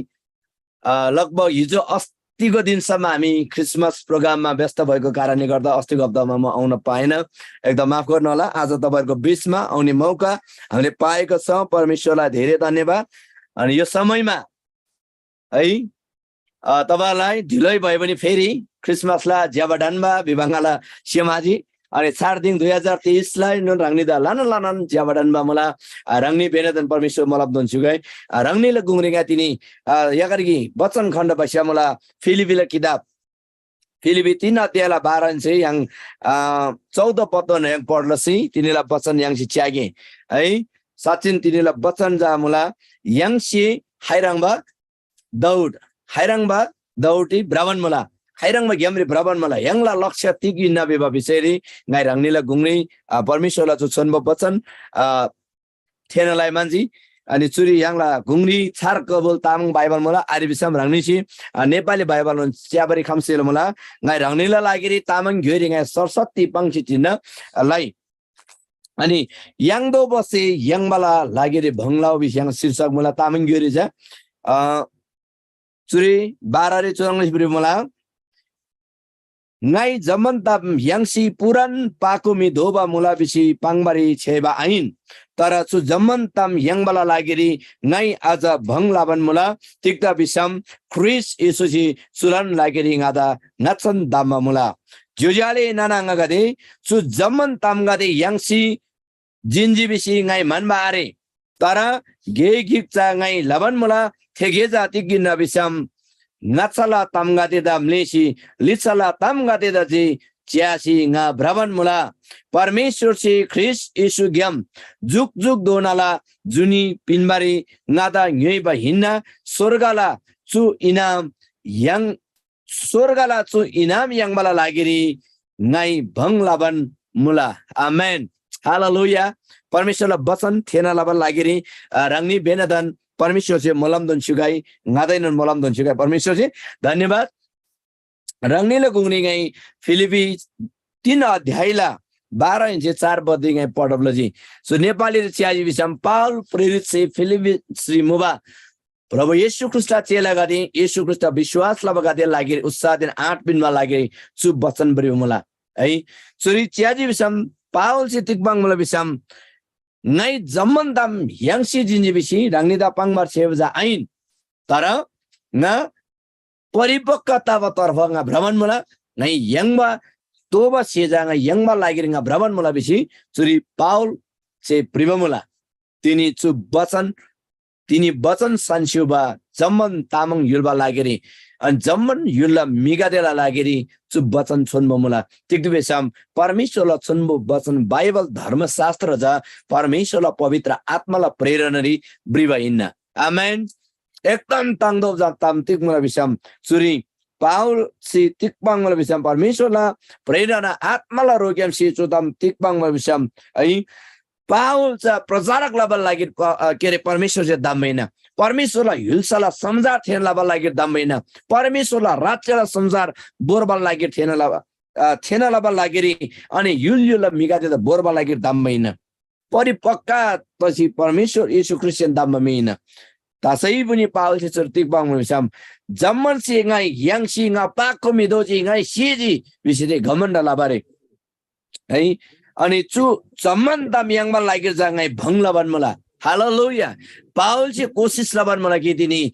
लगभग हिजो अस्तिको दिनसम्म हामी क्रिसमस प्रोग्राममा व्यस्त भएको कारणले गर्दा अस्तिको हप्तामा म आउन पाएन। एकदम माफ गर्नु होला। आज तपाईँहरूको बिचमा आउने मौका हामीले पाएको छौँ। परमेश्वरलाई धेरै धन्यवाद। अनि यो समयमा है, तपाईँहरूलाई ढिलै भयो भने फेरि क्रिसमसला ज्याबा ढन्बा विभागला सेमाजी अनि चार दिन दुई हजार तेइसलाई नुन ह्राङनीदा लानन लानन ज्याबा ढन्बा मुला। ह्राङनी बेनेदन परमेश्वर मलब दोन स्युगै ह्राङनीला गुङरेगा तिनी यगरगी वचन खण्ड बस्या मुला। फिलिपीला किताब फिलिपी तीन अध्यायला बाह्र से य्‍हाङ चौध पद य्‍हाङ पढ्लसी तिनीला वचन य्‍हाङसे च्‍यागे है। साँच्‍चिन तिनीला वचन जा मुला। य्‍हाङसे खाइह्रङ्बा दौड, खाइह्रङ्बा दौडरी भ्रबान मुला, खाइह्रङ्बा ग्‍यामरी भ्रबान मुला, य्‍हाङला लक्ष्य तिग हिन्‍ना भिबा विषयरी ङाइ ह्राङनीला गुङरी परमेश्‍वरला चु छोन्‍बो वचन थेःना लइ म्‍हन्‍जी। अनि चुरी य्‍हाङला गुङरी छार कबुल तामाङ बाइबल मुला, आरे भिसम ह्राङनीसे नेपाली बाइबल च्‍याबारी खम्‍सेल मुला। ङाइ ह्राङनीला लागिरी तामाङ ग्‍योइरी ङाइ सरस्वती पाङ्सी चिन्‍ना लइ। अनि याङ्दो बसे याङ्बाला लागिरी भङ लउ भिसी य्‍हाङ शीर्षक मुला तामाङ ग्‍योइरी चा। चुरी बाह्ररी चुह्रङ् लसी भ्रिबा मुला, ङाइ जम्‍मान ताम याङ्सी पूरान पाको म्‍हि दोबा मुला भिसी पाङ्‌बारी छ्‌याइबा आहिन, तर चु जम्‍मान ताम याङ्बाला लागिरी ङाइ अझ भङ लबान मुला। तिग्‍दा भिसम ख्रीष्‍ट येशूसे चुलान लागिरी ङादा ङाच्‍छान धम्‍बा मुला। ज्‍योज्‍यो आले नाना आङागदे, चु जम्‍मान तामगदे याङ्सी जिन्‍जी भिसी ङाइ म्‍हन्‍बा आरे। तर गे गिक चा ङाइ लबान मुला, थे गे चा तिग हिन्‍ना भिसम ङाच्‍छाला तामगदेदा म्‍लेःसी लिच्‍छाला तामगदेदा जे च्‍यासी ङा भ्रबान मुला। परमेश्‍वरसे ख्रीष्‍ट येशूग्‍याम जुकजुकधोनाला जुनी पिन्‍बारी ङादा ङ्‌योइबा हिन्‍ना। स्‍वर्गला चु इनाम याङ स्‍वर्गला चु इनाम याङ्बाला लागिरी ङाइ भङ लबान मुला। आमेन। हालेलुया। परमेश्‍वरला वचन थेःना लबाला लागिरी, अ, ह्राङनी बेनादन परमेश्‍वरसे मोलमदोन स्‍युगै, ङादैनोन मोलमदोन स्‍युगै। परमेश्‍वरसे धन्‍यवाद। ह्राङनीला गुङरी ङाइ फिलिप्पी तीन अध्यायला बाह्र इन्‍से चार पदरी ङाइ पढब लजी। सो नेपालीरी च्‍याजी भिसम पावल प्रेरितसे फिलिप्पीरी मुबा प्रभु येशू ख्रीष्‍टला चेलागदे, येशू ख्रीष्‍टदा विश्‍वास लबागदे लागिरी उत्साहदेन आँट पिन्‍बा लागिरी चु बचन भ्रिबा मुला है। चुरी च्‍याजी भिसम पावलसे तिग पाङ्मुला भिसम, ङाइ जम्‍मान ताम याङ्सी जिन्‍जी भिसी ह्राङनीदा पाङ्‌बार छ्‌याइबा चा आहिन, तर ङा परिपक्‍व तबा तर्फ ङा भ्रमण मुला, ङाइ याङ्बा तोःबा स्‍हे चा ङाइ याङ्बा लागिरी ङा भ्रमण मुला भिसी चुरी पावलसे भ्रिबा मुला। तिनी चु बचन, तिनी बचन सन्‍स्‍युबा जम्‍मान तामाङ य्‍हुलबा लागिरी, अनि जम्‍मान य्‍हुलला म्‍हिगदेला लागिरी चु बचन छोन्‍बो मुला। तिग्‍दा भिसम परमेश्‍वरला छोन्‍बो बचन बाइबल धर्मशास्‍त्र चा परमेश्‍वरला पवित्र आत्‍माला प्रेरणारी भ्रिबा हिन्‍ना। आमेन। एकदम ताङ्तोःबा ताम तिग मुला भिसम चुरी पावलसे तिग पाङ्मुला भिसम परमेश्‍वरला प्रेरणा आत्‍माला रोग्‍यामसे चु ताम तिग पाङ्मुला भिसम है, पावल चा प्रचारक लबाला लागिरी प-, अ, के अरे, परमेश्‍वरसे धम्‍बा हिन्‍ना। परमेश्‍वरला य्‍हुल्‍साला समाचार थेःना लबाला लागिरी धम्‍बा हिन्‍ना। परमेश्‍वरला राज्‍यला समाचार भोर्बाला लागिरी थेःना लबा, अ, थेःना लबाला लागिरी अनि य्‍हुल य्‍हुलला म्‍हिगदेदा भोर्बाला लागिरी धम्‍बा हिन्‍ना। परिपक्‍का तसी परमेश्‍वर येशू ख्रीष्‍टसेन धम्‍बा म्‍हि हिन्‍ना। तसैबुनी पावलसे चुर तिग पाङ्बा भिसम, जम्‍मान स्‍हे ङाइ याङ्सी ङा पाको म्‍हि दोजी, ङाइ सिजी भिसी थे घमण्‍ड लबा रे है। अनि चु जम्‍मान ताम याङ्बाला लागिरी चा ङाइ भङ लबान मुला। हालेलुया। पावलसे कोसिस लबान मुला कि तिनी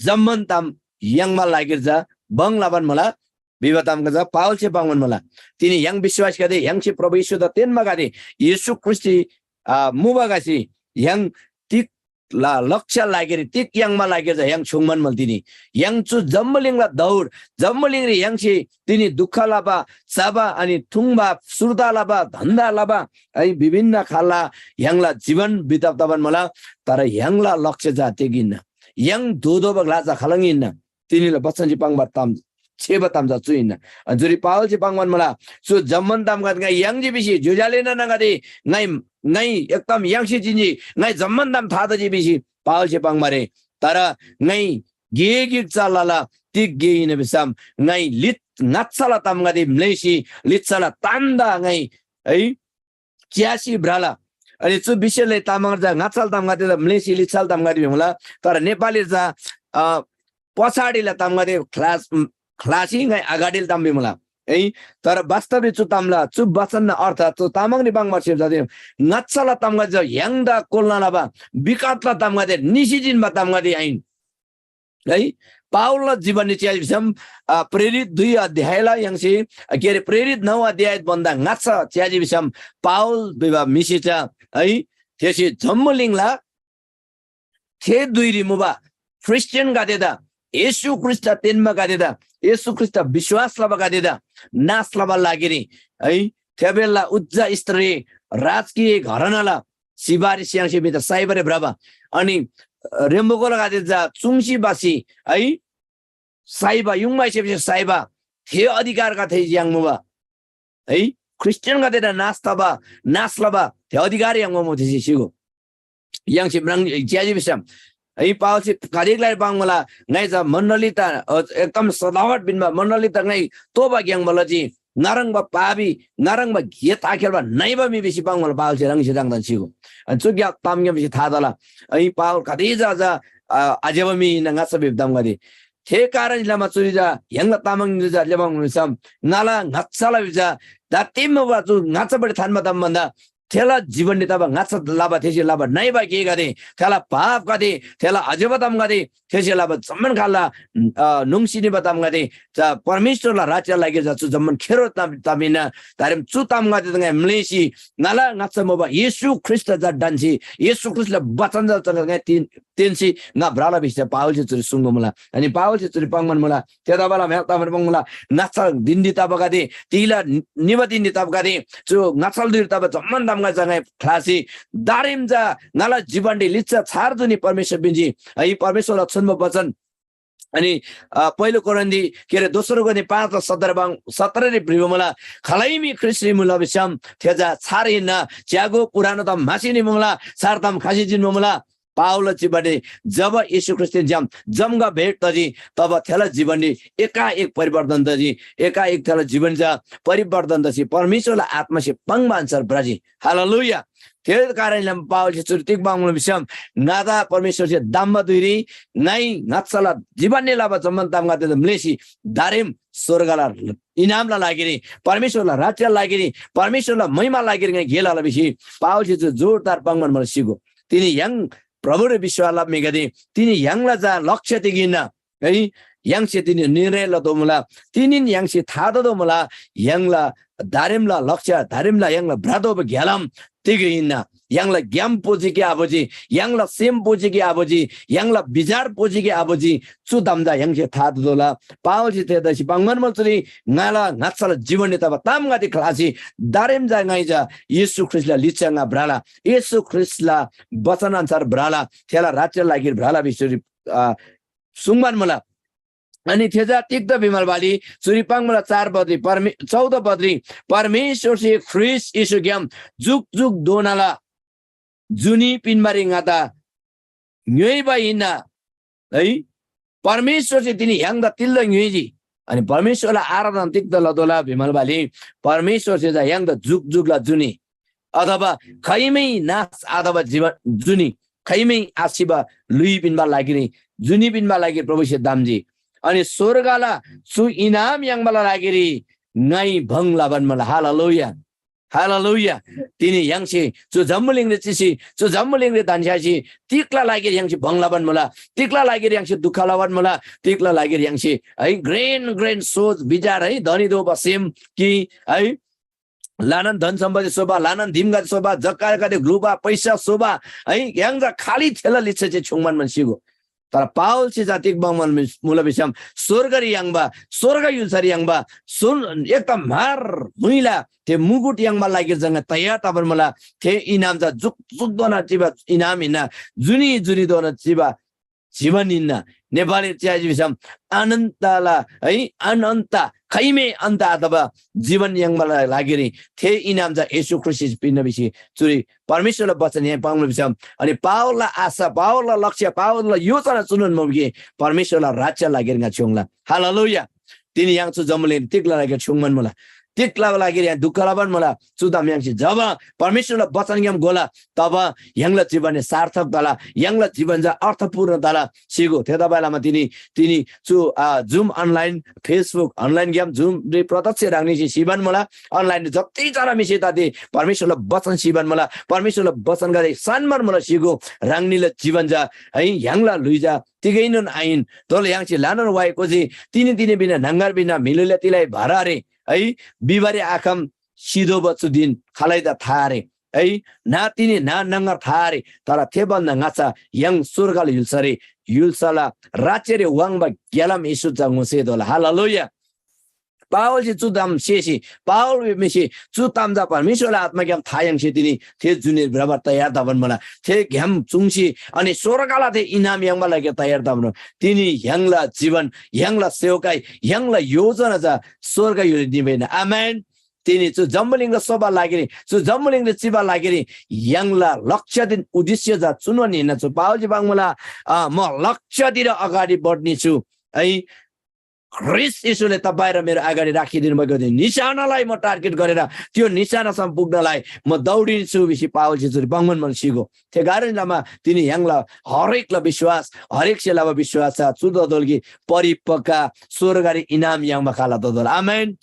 जम्‍मान ताम याङ्बाला लागिरी चा भङ लबान मुला। भिबा तामगदे चा पावलसे पाङ्‌बान मुला। तिनी य्‍हाङ विश्‍वासीगदे, य्‍हाङसे प्रभु येशूदा तेन्‍बागदे, येशू ख्रीष्‍टसे, आ, मुबागसे य्‍हाङ तिग ला-, लक्ष्य लागिरी, तिग याङ्बा लागिरी चा य्‍हाङ छुङ्‌बान मुला तिनी। य्‍हाङ चु जम्‍बुलिङला दौड, जम्‍बुलिङरी य्‍हाङसे तिनी दुख लबा, चबा, अनि थुङ्बा, सुर्ता लबा, धन्‍दा लबा, है, विभिन्न खालला य्‍हाङला जीवन बिताब तबान मुला। तर य्‍हाङला लक्ष्य चा तिग हिन्‍ना? य्‍हाङ धोतोःबा ग्‍ला चा खालङ हिन्‍ना? तिनीला बचनसे पाङ्बा ताम, छेबा ताम चा चु हिन्‍ना। अनि चुरी पावलसे पाङ्‌बान मुला, चु जम्‍मान तामगदे ङाइ याङ्जी भिसी ज्‍योज्‍यो आले नानागदे, ङाइ, ङाइ एकदम याङ्सी जिन्‍जी, ङाइ जम्‍मान ताम था तजी भिसी पावलसे पाङ्बा रे। तर ङाइ गे गिक चा लला, तिग गे हिन्‍ना भिसम, ङाइ लिच-, ङाच्‍छाला तामगदे म्‍लेःसी लिच्‍छाला तामदा ङाइ, है, च्‍यासी भ्रला। अनि चु विषयले तामाङ चा ङाच्‍छाल तामगदे चा म्‍लेःसी लिच्‍छाल तामगदे भिमुला। तर नेपाली चा, अ, पछाडिला तामगदे ख्लास-, ख्लासी ङाइ अगाडिला ताम भिमुला। है, तर वास्तवरी चु तामला, चु वचनना अर्थ चु तामाङरी बाङ्‌बार सेब जाति ङाच्‍छाला तामगदे चा य्‍हाङदा कोल्‍ना लबा विकटला तामगदे, निसी जिन्‍बा तामगदे आहिन। है, पावलला जीवनरी च्‍याजी भिसम, अ, प्रेरित दुई अध्यायला य्‍हाङसे, अ, के अरे, प्रेरित नौ अध्याय भन्‍दा ङाच्‍छा च्‍याजी भिसम पावल भिबा म्‍हिसे चा, है, थेसे जम्‍बुलिङला थे धुइरी मुबा ख्रीष्‍टियनगदेदा, येशू ख्रीष्‍टदा तेन्‍बागदेदा, येशू ख्रीष्‍टदा विश्‍वास लबागदेदा नाश लबाला लागिरी, है, थेबेला उच्‍च स्तरीय राजकीय घरानाला सिबारी स्‍याङ्सी म्‍हिदा साइबारी भ्रबा, अनि रेम्‍बोकोलागदे चा चुङ्सी बासी, है, साइबा, युङबासे साइबा, थे अधिकारगा थे याङ्मुबा, है, ख्रीष्‍टियनगदेदा नाश तबा, नाश लबा, थे अधिकार याङ्बा मु थेसे सिगो। य्‍हाङसे म्राङ च्‍याजी भिसम, है, पावलसे कदेक लाइ पाङ्‌मुला, ङाइ चा मण्‍डली त, अ, एकदम सदावट पिन्‍बा मण्‍डली त ङाइ तोबा ग्‍याङ्बा लजी, ङाह्रङ्बा पापी, ङाह्रङ्बा गे ताखेल्‍बा नइबा म्‍हि भिसी पाङ्‌मुला पावलसे ह्राङसे ह्राङदान सिगो। अनि चु ग्‍या-, तामग्‍यामसे था तला, है, पावल कति जा, जा, अ, आज्‍यबा म्‍हि हिन्‍ना ङाच्‍छा भिबा तामगदे। थे कारण लमा चुरी जा य्‍हाङला तामाङ चा लेबाङ भिसम ङाला ङाच्‍छाला भिजा दाते मुबा चु ङाच्‍छापट्टि थान्‍बा ताम भन्‍दा थेला जीवनरी तब ङाच्‍छा लबा, थेसे लबा नइबा गेगदे, थेला पापगदे, थेला अज्‍यबा तामगदे, थेसे लबा जम्‍मान खालला, अ, नुङ्सी निबा तामगदे, चा परमेश्‍वरला राज्‍य लागिर चा चु जम्‍मान खेरो ताम, ताम हिन्‍ना। दारेम चु तामगदे ङाइ म्‍लेःसी ङाला ङाच्‍छा मुबा येशू ख्रीष्‍ट चा ढन्‍सी, येशू ख्रीष्‍टला वचन चा ङाइ तेन, तेन्‍सी ङा भ्रला भिसी चा पावलसे चुरी सुङ्बा मुला। अनि पावलसे चुरी पाङ्‌बान मुला। थेतबाला म्‍हेल तबान पाङ्‌मुला। ङाच्‍छा धिनरी तबागदे, तिला निबा धिनरी तबागदे, चु ङाच्‍छाला धुइरी तबा जम्‍मान तामगदे चा ङाइ ख्‍लासी दारेम चा ङाला जीवनरी लिच्‍छा छार जुनी परमेश्‍वर पिन्‍जी। है, परमेश्‍वरला छुम्‍बा वचन। अनि, अ, पहिलो कोरिन्थी, के अरे, दोस्रो कोरिन्थी पाँच र सत्र बाङ, सत्ररी भ्रिबा मुला, खालै मी ख्रीष्‍टरी मुला भिसम थे चा छार हिन्‍ना, च्‍यागो पुरानो ताम म्‍हासी निमुला, छार ताम खसी जिन्‍बा मुला। पावलला चिबारी जब येशू ख्रीष्‍टदेन छ्‌याम जम्‍गा भेट तजी, तब थेला जीवनरी एकाएक परिवर्तन तजी। एकाएक थेला जीवन चा परिवर्तन तसी परमेश्‍वरला आत्‍मासे पाङ्बा अन्‍छार भ्रजी। हालेलुया। थे कारणले पावलसे चुरी तिग पाङ्‌मुला भिसम, ङादा परमेश्‍वरसे दाम्‍बा धुइरी ङाइ ङाच्‍छाला जीवनरी लबा जम्‍मान तामगदेदा म्‍लेःसी दारेम स्‍वर्गला इनामला लागिरी, परमेश्‍वरला राज्‍यला लागिरी, परमेश्‍वरला महिमाला लागिरी ङाइ गे लला भिसी पावलसे चु जोरदार पाङ्‌बान मुला सिगो। तिनी य्‍हाङ प्रभुरी विश्‍वास लबा म्‍हिगदे, तिनी य्‍हाङला चा लक्ष्य तिग हिन्‍ना है? य्‍हाङसे तिनी निर्णय लतोःमुला। तिनीन य्‍हाङसे था ततोःमुला, य्‍हाङला दारेमला लक्ष्य, दारेमला य्‍हाङला भ्रतोःबा ग्‍यालाम तिग हिन्‍ना। य्‍हाङला ग्‍याम पोजी कि आपोजी, य्‍हाङला सेम पोजी कि आपोजी, य्‍हाङला विचार पोजी कि आपोजी, चु ताम चा य्‍हाङसे था ततोःला। पावलसे थेतसी पाङ्‌बान मुला चुरी ङाला ङाच्‍छाला जीवनरी तबा तामगदे ख्‍लासी दारेम चा ङाइ चा येशू ख्रीष्‍टला लिच्‍छा ङा भ्रला, येशू ख्रीष्‍टला वचन अन्‍छार भ्रला, थेला राज्‍यला लागिर भ्रला भिसी चुरी, अ, सुङ्बान मुला। अनि थे चा तिग्‍दा भिमल बाली चुरी पाङ्‌मुला चार पदरी परमे-, चौध पदरी परमेश्‍वरसे ख्रीष्‍ट येशूग्‍याम जुकजुकधोनाला जुनी पिन्‍बारी ङादा ङ्‌योइबा हिन्‍ना है। परमेश्‍वरसे तिनी य्‍हाङदा तिल्‍दा ङ्‌योइजी? अनि परमेश्‍वरला आराधना तिग्‍दा लतोःला भिमल बाली परमेश्‍वरसे चा य्‍हाङदा जुकजुकला जुनी अथवा खाइमै नाश अथवा जीवन जुनी खाइमै आसिबा ल्‍हुइ पिन्‍बा लागिरी, जुनी पिन्‍बा लागिरी प्रभुसे दाम्‍जी। अनि स्‍वर्गला चु इनाम याङ्बाला लागिरी ङाइ भङ लबान मुला। हालेलुया। हालेलुया। तिनी य्‍हाङसे चु जम्‍बुलिङरी चिसी, चु जम्‍बुलिङरी धन्‍छ्‌यासी तिग्‍ला लागिरी य्‍हाङसे भङ लबान मुला, तिग्‍ला लागिरी य्‍हाङसे दुःख लबान मुला, तिग्‍ला लागिरी य्‍हाङसे है घ्रेन घ्रेन सोच विचार है धनी दोबा सेम कि है ल्‍हानान धन सम्‍पत्ति स्‍होबा, ल्‍हानान दिमगदे स्‍होबा, जग्‍गागदे ग्‍लुबा, पैसा स्‍होबा, है, य्‍हाङ चा खालि थेला लिच्‍छा जे छुङ्‌बान म्‍हन्‍सीगो। तर पावलसे चा तिग बङ्‌बान मुला भिसम, स्‍वर्गरी याङ्बा, स्‍वर्ग य्‍हुल्‍सारी याङ्बा, सुन एकदम म्‍हार मुइला थे मुकुट याङ्बा लागिर चा ङा तयार तबान मुला। थे इनाम चा जुक जुकधोना चिबा इनाम हिन्‍ना, जुनी जुनीधोना चिबा जीवन हिन्‍ना। नेपाली च्याजी भिसम अनन्तला है, अनन्त खैमे अन्त अथवा जीवन याङ्बाला लागिरी थे इनाम चा येशू ख्रीष्‍टसे पिन्‍ना भिसी चुरी परमेश्‍वरला वचन यहाँ पाङ्बा भिसम। अनि पावलला आशा, पावलला लक्ष्य, पावलला योजना चुनोन मुबा कि परमेश्‍वरला राज्‍य लागिरी ङा छ्‌योङ्ला। हालेलुया। तिनी य्‍हाङ चु जम्‍बुलिङ तिग्‍ला लागिरी छ्‌योङ्बान मुला, तिग्‍ला लागिरी य्‍हाङ दुःख लबान मुला। चु ताम य्‍हाङसे जब परमेश्‍वरला वचनग्‍याम घोला, तब य्‍हाङला जीवन सार्थक तला, य्‍हाङला जीवन चा अर्थपूर्ण तला। सिगो थेतबासेलमा तिनी, तिनी चु, आ, Zoom online, Facebook online game Zoom रे प्रत्यक्ष ह्राङनीसे सिबान मुला। Online जति जना म्‍हिसे ताते परमेश्‍वरला वचन सिबान मुला, परमेश्‍वरला वचनगदे सानबान मुला। सिगो ह्राङनीला जीवन चा है य्‍हाङला ल्‍हुइ चा तिगैनोन आहिन। तर य्‍हाङसे ल्‍हानान वाइ कोजी, तिनी तिनी बिना न्‍हङगर बिना म्‍हिलुले तिलाइ भर आरे है, बिबारी आखम सिधोबा चु दिन खालैदा था आरे है, ना तिनी ना न्‍हङगर था आरे। तर थे भन्‍दा ङाच्‍छा य्‍हाङ स्‍वर्गला य्‍हुल्‍सारी, य्‍हुल्‍साला राज्‍यरी वाङ्बा ग्‍यालाम येशू चा ङोसेतोःला। हालेलुया। पावलसे चु ताम सेसी, पावल म्‍हिसे चु ताम चा परमेश्‍वरला आत्‍माग्‍याम था याङ्सी तिनी थे जुनी भ्रबार तयार तबान मुला। थे ग्‍याम चुङ्सी अनि स्‍वर्गला थे इनाम याङ्बा लागि तयार तबान मुला। तिनी य्‍हाङला जीवन, य्‍हाङला सेवकाई, य्‍हाङला योजना चा स्‍वर्ग य्‍हुलरी निबा हिन्‍ना। आमेन। तिनी चु जम्‍बुलिङदा सोबा लागिरी, चु जम्‍बुलिङदा चिबा लागिरी य्‍हाङला लक्ष्यदेन उद्देश्य चा चुनोन हिन्‍ना। चु पावलसे पाङ्मुला, अ, म लक्ष्यतिर अगाडि बढ्ने छु है। ख्रीष्‍ट येशूले तपाईँ र मेरो अगाडि राखिदिनु भएको त्यो निशानालाई म टार्गेट गरेर त्यो निशानासम्म पुग्नलाई म दौडिन्छु भिसी पावलसे चुरी पाङ्‌बान म्‍हन्‍सी गो। थे कारण लमा तिनी य्‍हाङला हरेकला विश्वास, हरेकसे लबा विश्वास चा चु दोदोल कि परिपक्का स्वर्गरी इनाम याङ्बा खाला दोदोल। आमेन।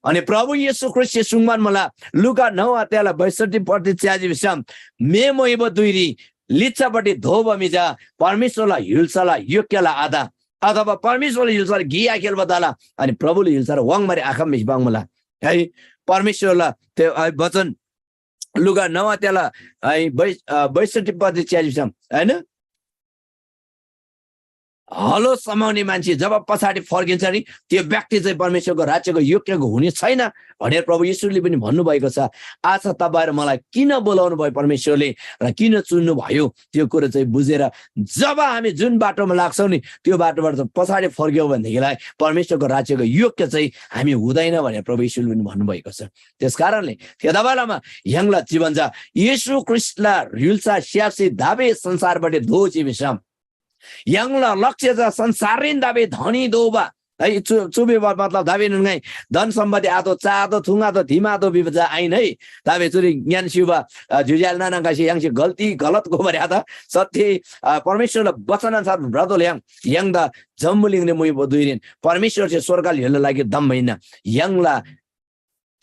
अनि प्रभु येशू ख्रीष्‍टसे सुङ्बान मुला, लुका नौ अध्यायला बैसठी पट्टि च्याजी भिसम, मे मोइबो धुइरी लिच्‍छापट्टि धोबा म्‍हि चा परमेश्‍वरला य्‍हुल्‍साला योग्‍यला आत, अथवा परमेश्‍वरला य्‍हुल्‍साला गे आखेल्‍बा तला, अनि प्रभुला य्‍हुल्‍साला वाङ्बारी आखम भिसी पाङ्मुला। है, परमेश्‍वरला त्यो, है, वचन लुका नौ अध्यायला, है, बै-, अ, बैसठी पद च्याजी भिसम, हैन? हलो समाउने मान्छे जब पछाडि फर्किन्छ नि, त्यो व्यक्ति चाहिँ परमेश्‍वरको राज्यको योग्यको हुने छैन भनेर प्रभु येशूले पनि भन्नुभएको छ। आज तपाईँ र मलाई किन बोलाउनु भयो परमेश्‍वरले र किन चुन्नु भयो, त्यो कुरो चाहिँ बुझेर जब हामी जुन बाटोमा लाग्छौँ नि, त्यो बाटोबाट चाहिँ पछाडि फर्क्यौँ भनेदेखिलाई परमेश्‍वरको राज्यको योग्य चाहिँ हामी हुँदैन भनेर प्रभु येशूले पनि भन्नुभएको छ। त्यस कारणले थेतबालामा य्‍हाङला जीवन चा येशू ख्रीष्‍टला य्‍हुल्‍सा स्‍याप्‍सी दाबे संसारपट्टि दोःजी भिसम, य्‍हाङला लक्ष्य चा संसाररीन दाबे धनी दोबा। है, चु, चु भिबा मतलब दाबे नुन ङाइ धन सम्पत्ति आतो, चा आतो, थुङ आतो, धिम आतो भिबा चा आइन है। दाबे चुरी ङ्यान स्‍युबा, अ, ज्‍योज्‍याल नाना ङाइसे य्‍हाङसे गल्ती गलत गोबर आत। सत्य, अ, परमेश्‍वरला वचन अनुसार ब्रतोल य्‍हाङ, य्‍हाङदा जम्‍बुलिङरी मुइबो धुइरीन परमेश्‍वरसे स्‍वर्गल य्‍होला लागि दम्‍बा हिन्‍ना। य्‍हाङला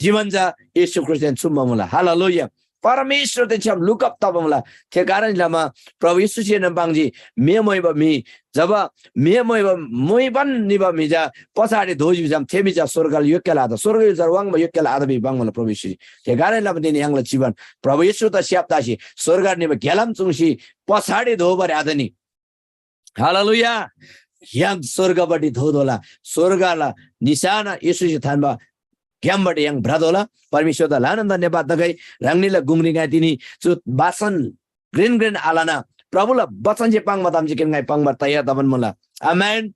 जीवन चा येशू ख्रीष्‍टदेन छुम्‍बा मुला। हालेलुया। परमेश्‍वरदेन छ्‌याम लुकअप तबा मुला। थे कारण लमा प्रभु येशूसेनोन पाङ्जी, मे मोइबा म्‍हि, जब मे मोइबा, मोइबान निबा म्‍हि चा पछाडि दोःजी भिसम, थे म्‍हि चा स्‍वर्गला योग्यला आत, स्‍वर्ग य्‍हुल्‍सारी वाङ्बा योग्यला आत भिसी पाङ्‌मुला प्रभु येशूसे। थे कारण लमा तिनी य्‍हाङला जीवन प्रभु येशूदा स्‍याप्‍तासी स्‍वर्गरी निबा ग्‍यालाम चुङ्सी पछाडि दोबारी आतनी। हालेलुया। य्‍हाङ स्‍वर्गपट्टि धोतोःला। स्‍वर्गला निशाना येशूसे थान्‍बा ग्‍यामबाट य्‍हाङ भ्रतोःला। परमेश्‍वरदा ल्‍हानान धन्‍यवाद तगै। ह्राङनीला गुङरी ङाइ तिनी चु बासन घ्रेन घ्रेन आलना प्रभुला बचन जे पाङ्बा ताम जे ङाइ पाङ्बार तयार तबान मुला। आमेन।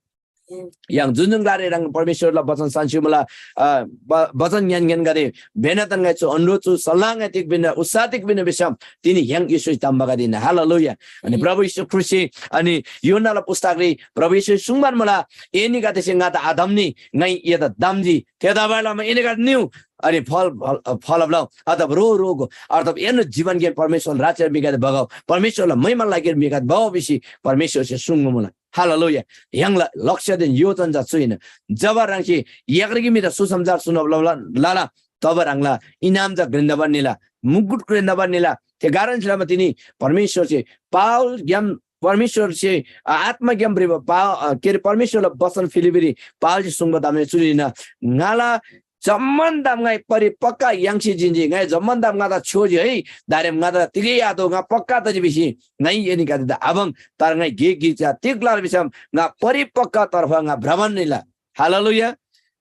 य्‍हाङ जुन जुन ग्‍लारी ह्राङ परमेश्‍वरला बचन सान्‍सी मुला, अ, ब-, बचन ङ्यान ङ्यान गरे। बेनातन ङाइ चु अनुरोध चु सल्लाह ङाइ तिग पिन्‍ना, उत्साह तिग पिन्‍ना भिसम, तिनी य्‍हाङ येशूसे ताम्‍बागदे हिन्‍ना। हालेलुया। अनि प्रभु येशू ख्रीष्‍टसे अनि यूहन्‍नाला पुस्तकरी प्रभु येशूसे सुङ्बान मुला, एनीगदेसे ङादा आधम्‍नी, ङाइ एदा धम्‍जी। थेतबासेलमा एनीगदे निउ, अनि फल, फल, फलब लउ, अथवा रो, रोगो, अथवा एन्‍नो जीवनग्‍याम परमेश्‍वरला राज्‍यरी म्‍हिगदे बगउ, परमेश्‍वरला महिमाला लागिरी म्‍हिगदे बगउ भिसी परमेश्‍वरसे सुङ्बा मुला। हालेलुया। य्‍हाङला लक्ष्यदेन योजना चा चु हिन्‍ना। जब ह्राङसे य्‍हाङरी म्‍हिदा सुसमाचार सुनब लला, लला, तब ह्राङला इनाम चा घ्रेन्‍दाबान निला, मुकुट घ्रेन्‍दाबान निला। थे कारण लमा तिनी परमेश्‍वरसे पावलग्‍याम, परमेश्‍वरसे, अ, आत्‍माग्‍याम भ्रिबा पाव-, अ, के अरे, परमेश्‍वरला बचन फिलिपीरी पावलसे सुङ्बा ताम चुरी हिन्‍ना, ङाला जम्‍मान ताम ङाइ परिपक्‍का याङ्सी जिन्‍जी, ङाइ जम्‍मान ताम ङादा छ्‌योजी है, दारेम ङादा तिगै आतो, ङा पक्‍का तजी भिसी ङाइ एनीगदेदा आपाङ्, तर ङाइ गे गिक चा तिग लला भिसम ङा परिपक्‍का तर्फ ङा भ्रबान निला। हालेलुया।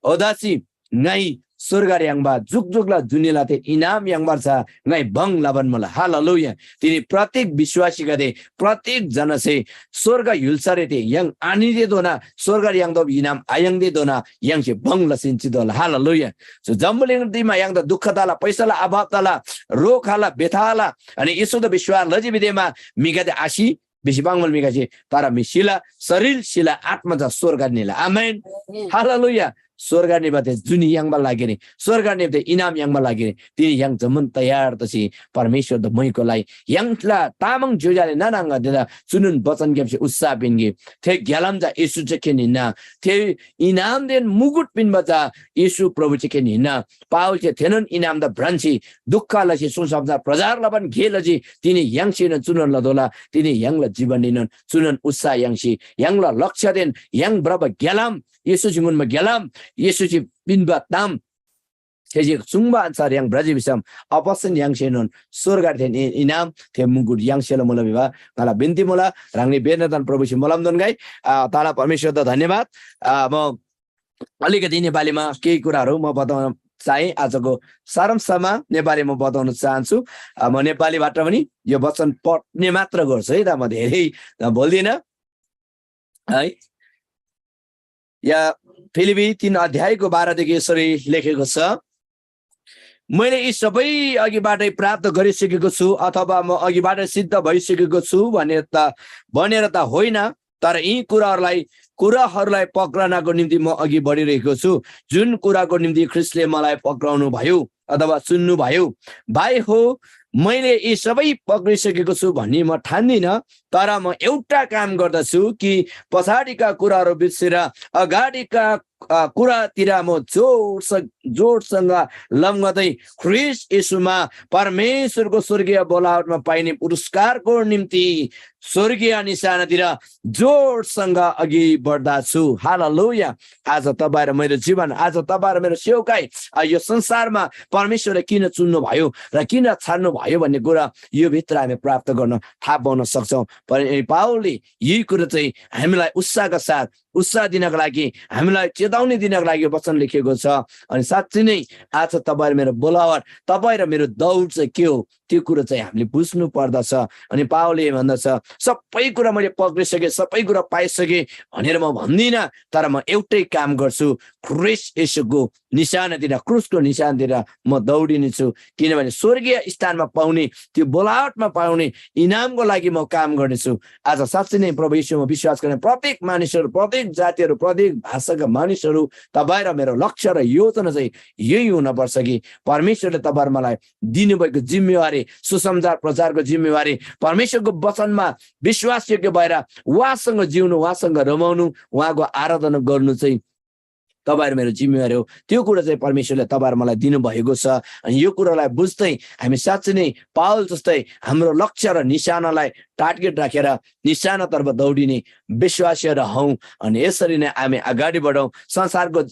ओदासी ङाइ स्‍वर्गरी याङ्बा जुकजुकला जुनीला थे इनाम याङ्बार चा ङाइ भङ लबान मुला। हालेलुया। तिनी प्रत्येक विश्‍वासीगदे, प्रत्येक जनसे स्‍वर्ग य्‍हुल्‍सारे थे य्‍हाङ आनितेधोना, स्‍वर्गरी याङ्तोःबा इनाम आयाङ्तेधोना य्‍हाङसे भङ लसीन चितोःला। हालेलुया। चु जम्‍बुलिङरी मा य्‍हाङदा दुःख तला, पैसाला अभाव तला, रोग खला, बेथा आला, अनि येशूदा विश्‍वास लजी भिदेमा म्‍हिगदे आसि भिसी पाङ्‌मुला म्‍हिगदेसे, तर म्‍हि सिला, शरीर सिला, आत्मा चा स्‍वर्गरी निला। आमेन। आमेन। हालेलुया। स्‍वर्गरी निबा थे जुनी याङ्बा लागिरी, स्‍वर्गरी निबा थे इनाम याङ्बा लागिरी तिनी य्‍हाङ जम्‍मान तयार तसी परमेश्‍वरदा मोइको लागि य्‍हाङला तामाङ ज्‍योज्‍यो आले नाना आङागदेदा चुनोन बचनग्‍यामसे उत्साह पिन्‍गे। थे ग्‍यालाम चा येशू चा खेन हिन्‍ना। थे इनामदेन मुकुट पिन्‍बा चा येशू प्रभु चा खेन हिन्‍ना। पावलसे थेनोन इनामदा भ्रान्‍सी दुःख लसी सुसमाचार प्रचार लबान गे लजी। तिनी य्‍हाङसेनोन चुनोन लतोःला। तिनी य्‍हाङला जीवनरीनोन चुनोन उत्साह याङ्सी य्‍हाङला लक्ष्यदेन य्‍हाङ भ्रबा ग्‍यालाम, येशूसे ङुन्‍बा ग्‍यालाम, येशूसे पिन्‍बा ताम, थेसे सुङ्बा अन्‍छार य्‍हाङ भ्रजी भिसम, अपस्‍टन य्‍हाङसेनोन स्‍वर्गरी थे इ-, इनाम, थे मुकुट य्‍हाङसेला मुला भिबा ङाला बिन्‍ती मुला। ह्राङनी बेनातन प्रभुसे मोलमदोन गाई। आ, ताला परमेश्‍वरदा धन्‍यवाद। आ, म अलिकति नेपालीमा केही कुराहरू म बताउन चाहे, आजको सारांशमा नेपालीमा बताउन चाहन्छु। अ, म नेपालीबाट पनि यो वचन पढ्ने मात्र गर्छु है त, म धेरै, अ, बोल्दिनँ है। या फिलिपी तीन अध्यायको बाह्रदेखि यसरी लेखेको छ, "मैले यी सबै अघिबाटै प्राप्त गरिसकेको छु अथवा म अघिबाटै सिद्ध भइसकेको छु भनेर त, भनेर त होइन, तर यी कुराहरूलाई कुराहरूलाई पक्रनाको निम्ति म अघि बढिरहेको छु, जुन कुराको निम्ति ख्रिस्टले मलाई पक्राउनु भयो अथवा चुन्नु भयो। भाइ हो, मैले यी सबै पक्रिसकेको छु भन्ने म ठान्दिनँ, तर म एउटा काम गर्दछु कि पछाडिका कुराहरू बिर्सेर अगाडिका अ, कुरातिर म जोडस-, जोडसँग लम्गदै ख्रीष्‍ट येशूमा परमेश्‍वरको स्‍वर्गीय बोलावटमा पाइने पुरस्‍कारको निम्ति स्‍वर्गीय निशानातिर जोडसँग अघि बढ्दा छु। हालेलुया। आज तपाईँ र मेरो जीवन, आज तपाईँ र मेरो सेवकाई, अ, यो संसारमा परमेश्‍वरले किन चुन्नु भयो र किन छान्नु भयो भन्ने कुरा यो भित्र हामी प्राप्त गर्न थाहा पाउन सक्छौँ। पर पावलले यी कुरा चाहिँ हामीलाई उत्साहका साथ उत्साह दिनको लागि, हामीलाई चेतावनी दिनको लागि यो वचन लेखिएको छ। अनि साँच्चै नै आज तपाईँ र मेरो बोलावट, तपाईँ र मेरो दौड चाहिँ के हो, त्यो कुरो चाहिँ हामीले बुझ्नु पर्दछ। अनि पावलले भन्दछ, सबै कुरा मैले पक्रिसकेँ, सबै कुरा पाइसकेँ भनेर म भन्दिनँ, तर म एउटै काम गर्छु, ख्रीष्‍ट येशूको निशानातिर, क्रुसको निशानातिर म दौडिने छु, किनभने स्वर्गीय स्थानमा पाउने, त्यो बोलावटमा पाउने इनामको लागि म काम गर्नेछु। आज साँच्चै नै प्रभु येशूमा विश्वास गर्ने प्रत्येक मानिसहरू, प्रत्येक जातिहरू, प्रत्येक भाषाका मानिसहरू, तपाईँ र मेरो लक्ष्य र योजना चाहिँ यही हुनपर्छ कि परमेश्वरले तपाईँ र मलाई दिनुभएको जिम्मेवारी, सुसमाचार प्रचारको जिम्मेवारी, परमेश्वरको वचनमा विश्वासयोग्य भएर उहाँसँग जिउनु, उहाँसँग रमाउनु, उहाँको आराधना गर्नु चाहिँ तपाईँ र मेरो जिम्मेवारी हो। त्यो कुरा चाहिँ परमेश्वरले तपाईँ र मलाई दिनुभएको छ। अनि यो कुरालाई बुझ्दै हामी साँच्चै नै पावल जस्तै हाम्रो लक्ष्य र निशानालाई टार्गेट राखेर निशानातर्फ दौडिने विश्वासीहरू हौँ। अनि यसरी नै हामी अगाडि बढौँ। संसारको,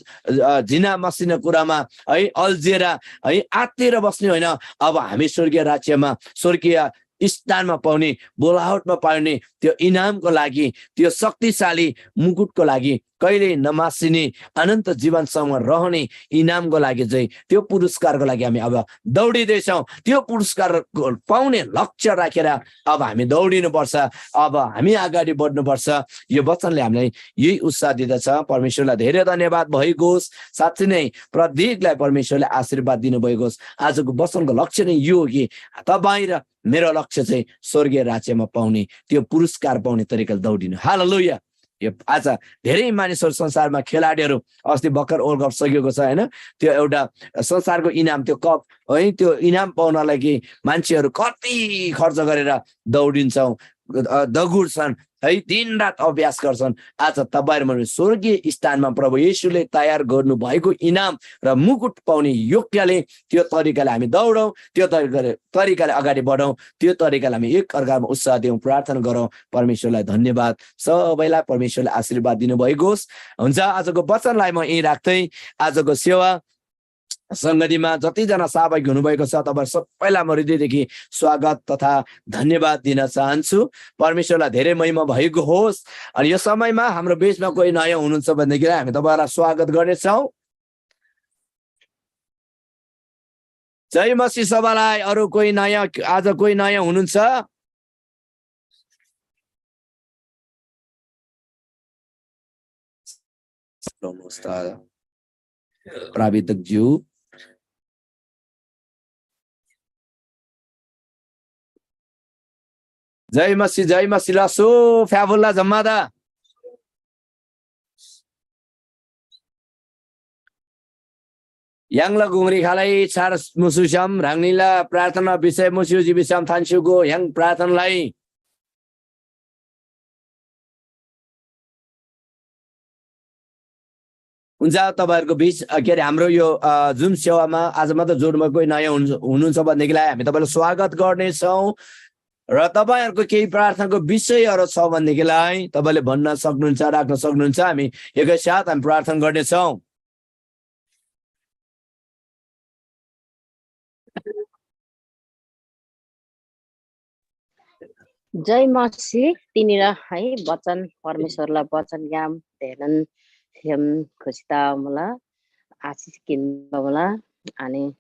अ, झिना मसिना कुरामा है अल्झिएर है आत्तिएर बस्ने होइन। अब हामी स्वर्गीय राज्यमा, स्वर्गीय स्थानमा पाउने, बोलावटमा पाउने त्यो इनामको लागि, त्यो शक्तिशाली मुकुटको लागि, कहिल्यै नमासिने अनन्त जीवनसम्म रहने इनामको लागि चाहिँ, त्यो पुरस्कारको लागि हामी अब दौडिँदैछौँ। त्यो पुरस्कार पाउने लक्ष्य राखेर अब हामी दौडिनुपर्छ, अब हामी अगाडि बढ्नुपर्छ। यो वचनले हामीलाई यही उत्साह दिँदछ। परमेश्वरलाई धेरै धन्यवाद भएको होस्। साँच्चै नै प्रत्येकलाई परमेश्वरले आशीर्वाद दिनुभएको होस्। आजको वचनको लक्ष्य नै यो हो कि तपाईँ र मेरो लक्ष्य चाहिँ स्वर्गीय राज्यमा पाउने, त्यो पुरस्कार पाउने तरिकाले दौडिनु। हालेलुया। यो आज धेरै मानिसहरू, संसारमा खेलाडीहरू, अस्ति भर्खर वर्ल्ड कप सकिएको छ, होइन? त्यो एउटा संसारको इनाम, त्यो कप है, त्यो इनाम पाउनलाई कि मान्छेहरू कति खर्च गरेर दौडिन्छौँ, अ, दगुर्छन् है, दिनरात अभ्यास गर्छन्। आज तपाईँ र मैले स्वर्गीय स्थानमा प्रभु येशूले तयार गर्नुभएको इनाम र मुकुट पाउने योग्यले त्यो तरिकाले हामी दौडौँ, त्यो तरिकाले, तरिकाले अगाडि बढौँ, त्यो तरिकाले हामी एक अर्कामा उत्साह दिउँ, प्रार्थना गरौँ। परमेश्वरलाई धन्यवाद। सबैलाई परमेश्वरले आशीर्वाद दिनुभएको होस्। हुन्छ, आजको वचनलाई म यहीँ राख्दै आजको सेवा सङ्गतिमा जतिजना सहभागी हुनुभएको छ, तपाईँ सबैलाई म हृदयदेखि स्वागत तथा धन्यवाद दिन चाहन्छु। परमेश्वरलाई धेरै महिमा भएको होस्। अनि यो समयमा हाम्रो बिचमा कोही नयाँ हुनुहुन्छ भनेदेखिलाई हामी तपाईँलाई स्वागत गर्नेछौँ। जय मसीह सभालाई। अरू कोही नयाँ, आज कोही नयाँ हुनुहुन्छ? प्राविधिक ज्यू। जय मसी, जय मसी, लासो फ्याफुल्ला जम्मादा। य्‍हाङला गुङरी खालै छार मुसुस्‍याम ह्राङनीला प्रार्थना विषय मुस्‍युजी भिसम थान्‍स्‍युगो य्‍हाङ प्रार्थनालाई। हुन्छ, तपाईँहरूको बिच, अ, के अरे, हाम्रो यो, अ, जुम सेवामा आज मात्र जोड्नुभएको कोही नयाँ हुनु-, हुनुहुन्छ भनेदेखिलाई हामी तपाईँलाई स्वागत गर्नेछौँ। र तपाईँहरूको केही प्रार्थनाको विषयहरू छ भनेदेखिलाई तपाईँले भन्न सक्नुहुन्छ, राख्न सक्नुहुन्छ। हामी एकैसाथ हामी प्रार्थना गर्नेछौँ। जय मसीह। तिनीर है वचन, परमेश्वरला वचनग्याम धेरन सेम खुसी तमुला, आशिष किन्‍बा मुला। अनि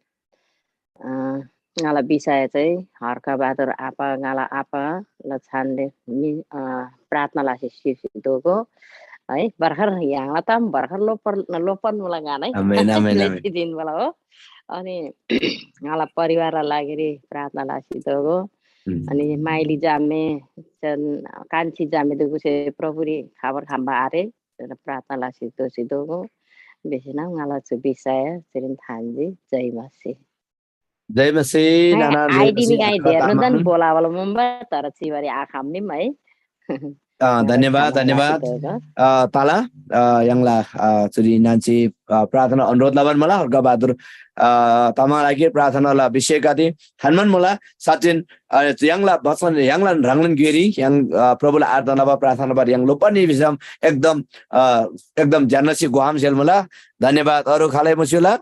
अ, ङाला विषय चाहिँ हर्क बहादुर आपा, ङाला आपा ल छानले मि-, अ, प्रार्थना लासी सिसी दोगो है। भर्खर य्‍हाङला ताम भर्खर लोपर, लोपन मुला गान है। आमेन, आमेन, आमेन। दिन मुला हो। अनि ङाला परिवारला लागिरी प्रार्थना लासी दोगो। अनि माइली जामे, कान्छी जामे दुगुसे प्रभुरी खबर खम्बा आरे, प्रार्थना लसी दोसी दोगो। बेसिना ङाला छु विषय चिरिन थान्जी। जय मसी। जय मसी। नाना, जय आइडी मसी, मी गाई धेर्नु जन बोलावल मुम्बा, तर चिबारी आखम निम है। धन्यवाद, धन्यवाद। ताला यङला चुरी नान्ची प्रार्थना अनुरोध लबान मला हर्क बहादुर तामाङ लागि प्रार्थनाला विषयगदे थान्मन मुला। साँच्चिन यङला वचन यङला ह्राङलान गेरी यङ प्रभुला आराधना लबा प्रार्थना लबा यङ लोपनी विषम एकदम एकदम ज्यानसी गुहाम सेल मुला। धन्यवाद। अरू खालै मुस्युला।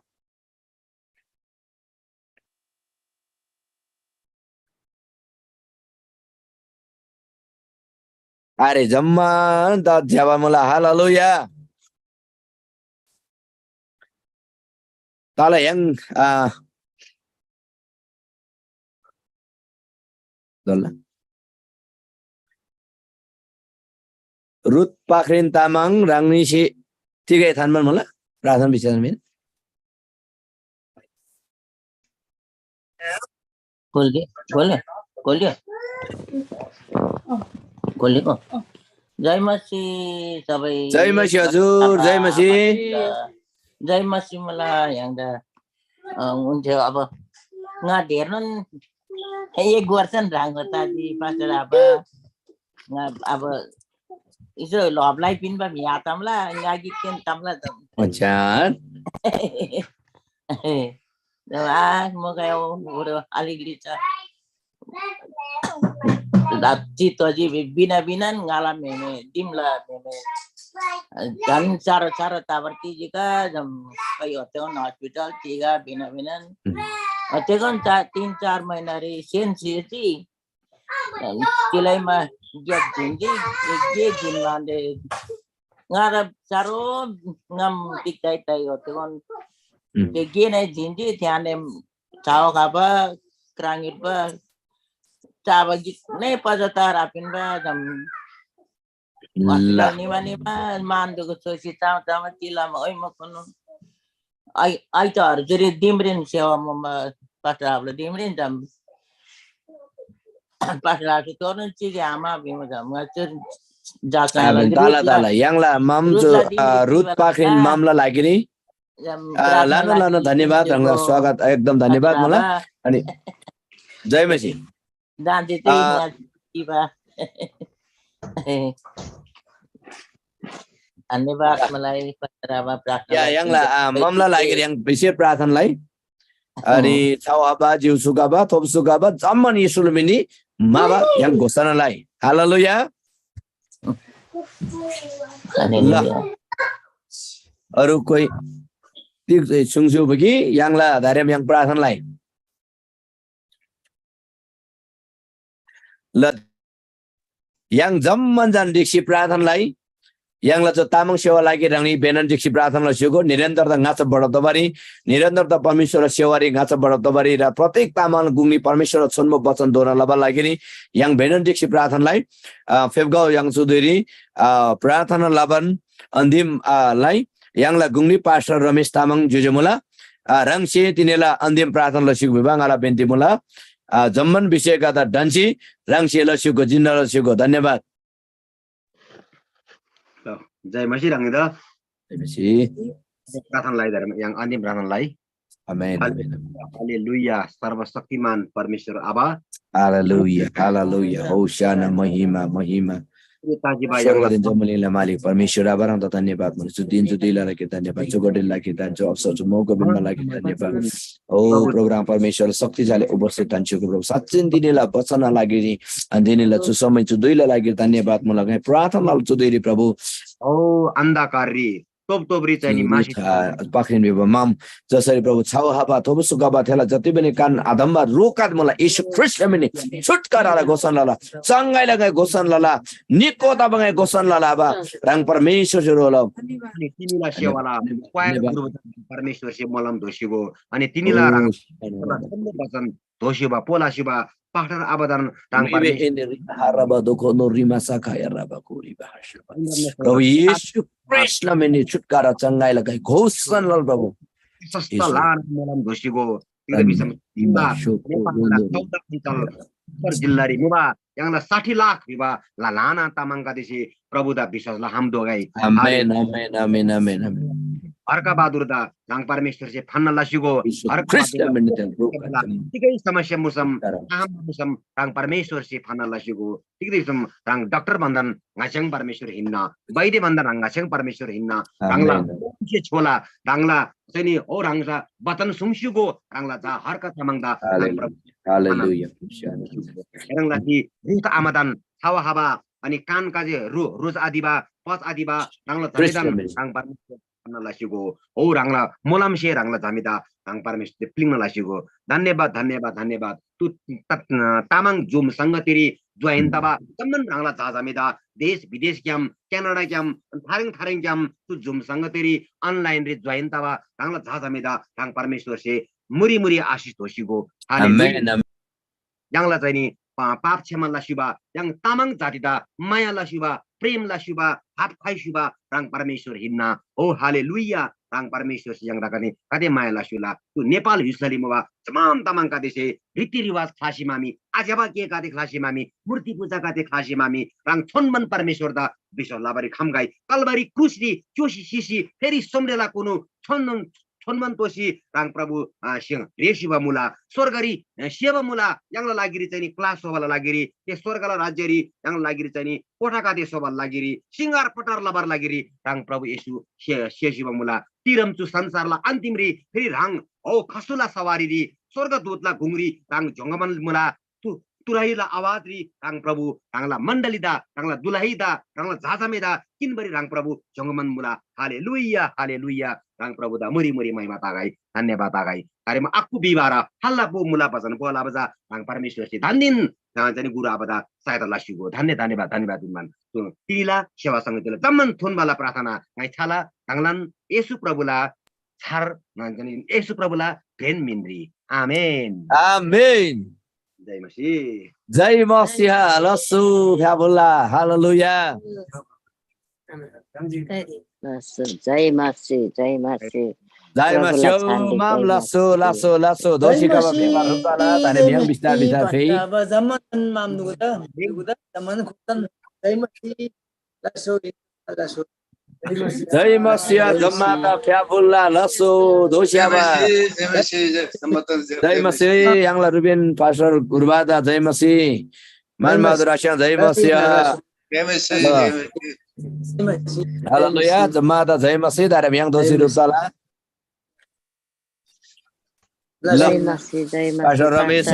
अरे जम्मा द ज्याबा मुला। हालेलुया। तल यङ आ दल्ला रुत पाख्रेन तामाङ ह्राङनीसे तिगै थान्‍बान मुला? प्रार्थना विषयमा मिन। खोल्‍गे, खोल्‍गे, खोल्‍गे। खोल्‍गे को? जय मसीह सबै। जय मसीह हजुर, जय मसीह। जय मसीह मला यहाँदा। अ, हुन्थ्यो। अब ङा धेरनोन एक वर्षन ह्राङ हो ताजी पास्टर अब। ङा अब इसो लभलाई पिन बा म्या तमला ङा गिकन तमला तम। अच्छा। आ म गयो उरो अलिकति छ। राति तजी बिना बिना ङाला मेमे दिमला मेमे। झन् साह्रो साह्रो ताबर तिजीका जम खै होतेवन हस्पिटल तिगा बिना बिना। होतेकन चार तीन चार महिना रे सेन सिएसी। तिलाइमा ग्याप झिन्जी। एक गे झिन लान्डे ङारा साह्रो ङम तिक ताइ ताइ होतेकन। ते गे नै झिन्जी थ्याने चावा खाबा क्राङिट बा चाबा गिक नै पजा तार आपिन बा जम। ल। हॉस्पिटल निमा निमा मान दुगु छोसी चाम चाम चिलामा ओइ मखनु। आई आई त हर जुरी दिमरिन सेवा मम्मा पत्राबलो दिमरिन जम। पत्राबलो तोरन चिगे आमा बिम जम चुर जाचा आमेन। ताला ताला यङला माम जो रुत पाखरिन मामला लागिनी। लानो लानो धन्यवाद। ह्राङलाई स्वागत एकदम धन्यवाद मला। अनि जय मसी। धन्यवाद मलाई। या यङला मामला लागिर यङ विशेष प्रार्थनालाई। अनि छाउ आबा जिउ सुगाबा थोप सुगाबा जम्मन येशूला मिनी माबा यङ घोषणालाई। हालेलुया। ल। अरू कोही तिग सुङस्‍यु कि यङला आधारम यङ प्रार्थनालाई। ल। यङ जम्‍मान जान ढिक्‍सी प्रार्थनालाई यङला जो तामाङ सेवा लागि ह्राङनी बेनन ढिक्‍सी प्रार्थना लस्‍युगो निरन्तरता ङाचा बढब तबारी निरन्तरता परमेश्‍वरला सेवारी ङाचा बढब तबारी र प्रत्येक तामाङ गुङनी परमेश्‍वरला छोन्‍बो वचन दोना लबा लागिरी यङ बेनन ढिक्‍सी प्रार्थनालाई फेब्‍गाउ यङ चुधुरी प्रार्थना लबान अन्तिम लाई यङला गुङरी पास्टर रमेश तामाङ ज्‍योज्‍यो मुला। ह्राङसे तिनीला अन्तिम प्रार्थना लस्‍युगो भिबा ङाला बिन्ती मुला। जम्‍मान विषयगदा ढन्‍सी ह्राङसे लस्‍युगो जिन्‍ना लस्‍युगो धन्‍यवाद। ल, जय मसीह ह्राङदा। जय मसीह। प्रार्थना लाई धर्म यङ अन्तिम प्रार्थना लाई। आमेन। हालेलुया सर्वशक्तिमान परमेश्वर आबा। हालेलुया हालेलुया होशाना महिमा महिमा। ताजी भाइ स्वर्गदेन जम्‍बुलिङला मालिक परमेश्वर आबा ह्राङदा धन्यवाद मुला। चु दिन चु दिला लागि धन्यवाद। चु गडेल लागि धन्यवाद। चु अवसर चु मौका बिनमा लागि धन्यवाद। ओ प्रभु ह्राङ परमेश्वर शक्तिशाली उपस्थित धन्‍छ्‌युगु प्रभु साँच्‍चिन दिनेला वचन लागि अनि दिनेला चु समय चु दुईला लागि धन्यवाद मुला। प्रार्थना चु दुईरी प्रभु। ओ अन्धकाररी तोप तोपरी चाहिँ नि मासी पाखरिन भिबा माम जसरी प्रभु छाउ हाबा थोबो सुगाबा थेला जति पनि कान आधम्बा रोकात मुला। येशू ख्रीष्‍ट मिनी छुटकारा घोषणा लला। चङ्गाइला ङाइ घोषणा लला। निको तबा ङाइ घोषणा लला आबा। ह्राङ परमेश्‍वर से रोला। तिमीला सेवाला क्वाइल गुरु परमेश्‍वर से मलम दोषीगो अनि तिनीला ह्राङ वचन दोषीबा पोला सिबा पाठर आबदान ह्राङ परमेश्‍वर। प्रभु येशू ख्रीष्‍ट मिनी छुटकारा चङ्गाइला ङाइ घोषणा लला प्रभु। सस्ता लान मलम दोषीगो तिमीला विषयमा उत्तर जिल्लारी मुबा य्‍हाङला साठी लाख भिबा ल्‍हानान तामाङगदेसे प्रभुदा विश्‍वास लहम दोगै। आमेन, आमेन, आमेन, आमेन, आमेन। हर्क बहादुरदा ह्राङ परमेश्‍वरसे फन्‍ना लसीगो। हर्क ख्रीष्‍ट बहादुरदा मिनिटन रूप तिगै समस्या मुसम, काम मुसम ह्राङ परमेश्‍वरसे फन्‍ना लसीगो। तिग्‍दै ह्राङ डाक्टर भन्‍दान ङाच्‍याङ परमेश्‍वर हिन्‍ना, वैद्य भन्‍दान ह्राङ ङाच्‍याङ परमेश्‍वर हिन्‍ना। ह्राङला छोला ह्राङला चाहिँ नि हो ह्राङला वचन सुङस्‍युगो। ह्राङला जा हर्क तामाङदा हालेलुया। ह्राङला ती रुत आमादान छावा हाबा अनि कान काजे रु रोज आदिबा पच आदिबा ह्राङला जमिदान ह्राङ परमेश्‍वर फन्‍ना लसीगो। हो ह्राङला मोलमसे ह्राङला जमिदा ह्राङ परमेश्‍वरसे प्लिङ्ना लसीगो। धन्यवाद, धन्यवाद, धन्यवाद। तु त- तामाङ जुम संगतिरी ज्वाइन तबा जम्मन ह्राङला जा जमिदा देश विदेशग्याम क्यानाडाग्याम थारेङ थारेङग्याम तु जुम संगतिरी अनलाइन रे ज्वाइन तबा ह्राङला जा जमिदा ह्राङ परमेश्‍वरसे मुरी मुरी आशिष दोसीगो। हालेलुया। आमेन, आमेन। य्‍हाङला चाहिँ नि पा- पाप क्षमा लस्‍युबा य्‍हाङ तामाङ जातिदा माया लस्‍युबा प्रेम लस्‍युबा हाप ख्वाइस्‍युबा ह्राङ परमेश्‍वर हिन्‍ना। हो हालेलुया। ह्राङ परमेश्‍वरसे य्‍हाङदा कति कति माया लस्‍युला। तु नेपाल हिस्सारी मुबा तमाम तामाङगदेसे रीतिरिवाज ख्‍लासी मामी, आज्‍यबा गेगदे ख्‍लासी मामी, मूर्ति पूजागदे ख्‍लासी मामी, ह्राङ छोन्‍बन परमेश्‍वरदा विश्‍वास लबारी खम्‍गै। कलवरी क्रुसरी च्‍योसी सिसी फेरी सोमरेला कुनु छोन्‍नोन छोन्‍बन तोसी ह्राङ प्रभु अ, सिंह रेसिबा मुला। स्‍वर्गरी अ, सेबा मुला। य्‍हाङला लागिरी चाहिँ नि क्‍लास स्‍होबाला लागिरी, ते स्‍वर्गला राज्‍यरी य्‍हाङला लागिरी चाहिँ नि कोठागदे स्‍होबाला लागिरी, सिंगार पटार लबार लागिरी ह्राङ प्रभु येशू से- सेसिबा मुला। तिरम चु संसारला अन्तिमरी फेरि ह्राङ हौ खसुला सवारीरी स्‍वर्गदूतला गुङरी ह्राङ झोङ्गमन मुला। तु तुरहीला आवाजरी ह्राङ प्रभु ह्राङला मण्‍डलीदा, ह्राङला दुलहीदा, ह्राङला झाझामेदा किनबरी ह्राङ प्रभु झोङ्गमन मुला। Hallelujah, hallelujah. ह्राङ प्रभुदा मुरी मुरी महिमा तागै, धन्यवाद तागै। तारेमा आक्‍कु बिबार हल्‍ला पो मुला भजन पो लबा जा ह्राङ परमेश्‍वरसे धान्‍दिन ह्राङ चाहिँ गुरु आबादा सहायता लस्‍युगो। धन्य धन्यवाद, धन्यवाद दिमान। तिनीला सेवा सङ्गतिला जम्‍मान थोन्‍बाला प्रार्थना ङाइ छाला ह्राङलान येशू प्रभुला छार ह्राङ चाहिँ येशू प्रभुला भेन मिनरी। आमेन। आमेन। जय मसीह। जय मसीह। लसु फ्याबुल्ला। हालेलुया। जय मसीह, जय मसीह। जय मसीह। माम लसु लसु लसु दोषी कबा फेमा रुपाला ताने म्याङ बिस्तार बिस्तार फेइ। जय मसीह जम्मा त फ्याबुल्ला लसो दोस्याबा। जय मसीह। य्‍हाङला रुबेन पास्टर गुरुबादा जय मसीह। मान बहादुर आस्याङ जय मसीह। हालेलुया। जम्मादा जय मसीह। तारे म्याङ दोषी रुपाला। जय मसीह, जय मसीह। पास्टर रमेश,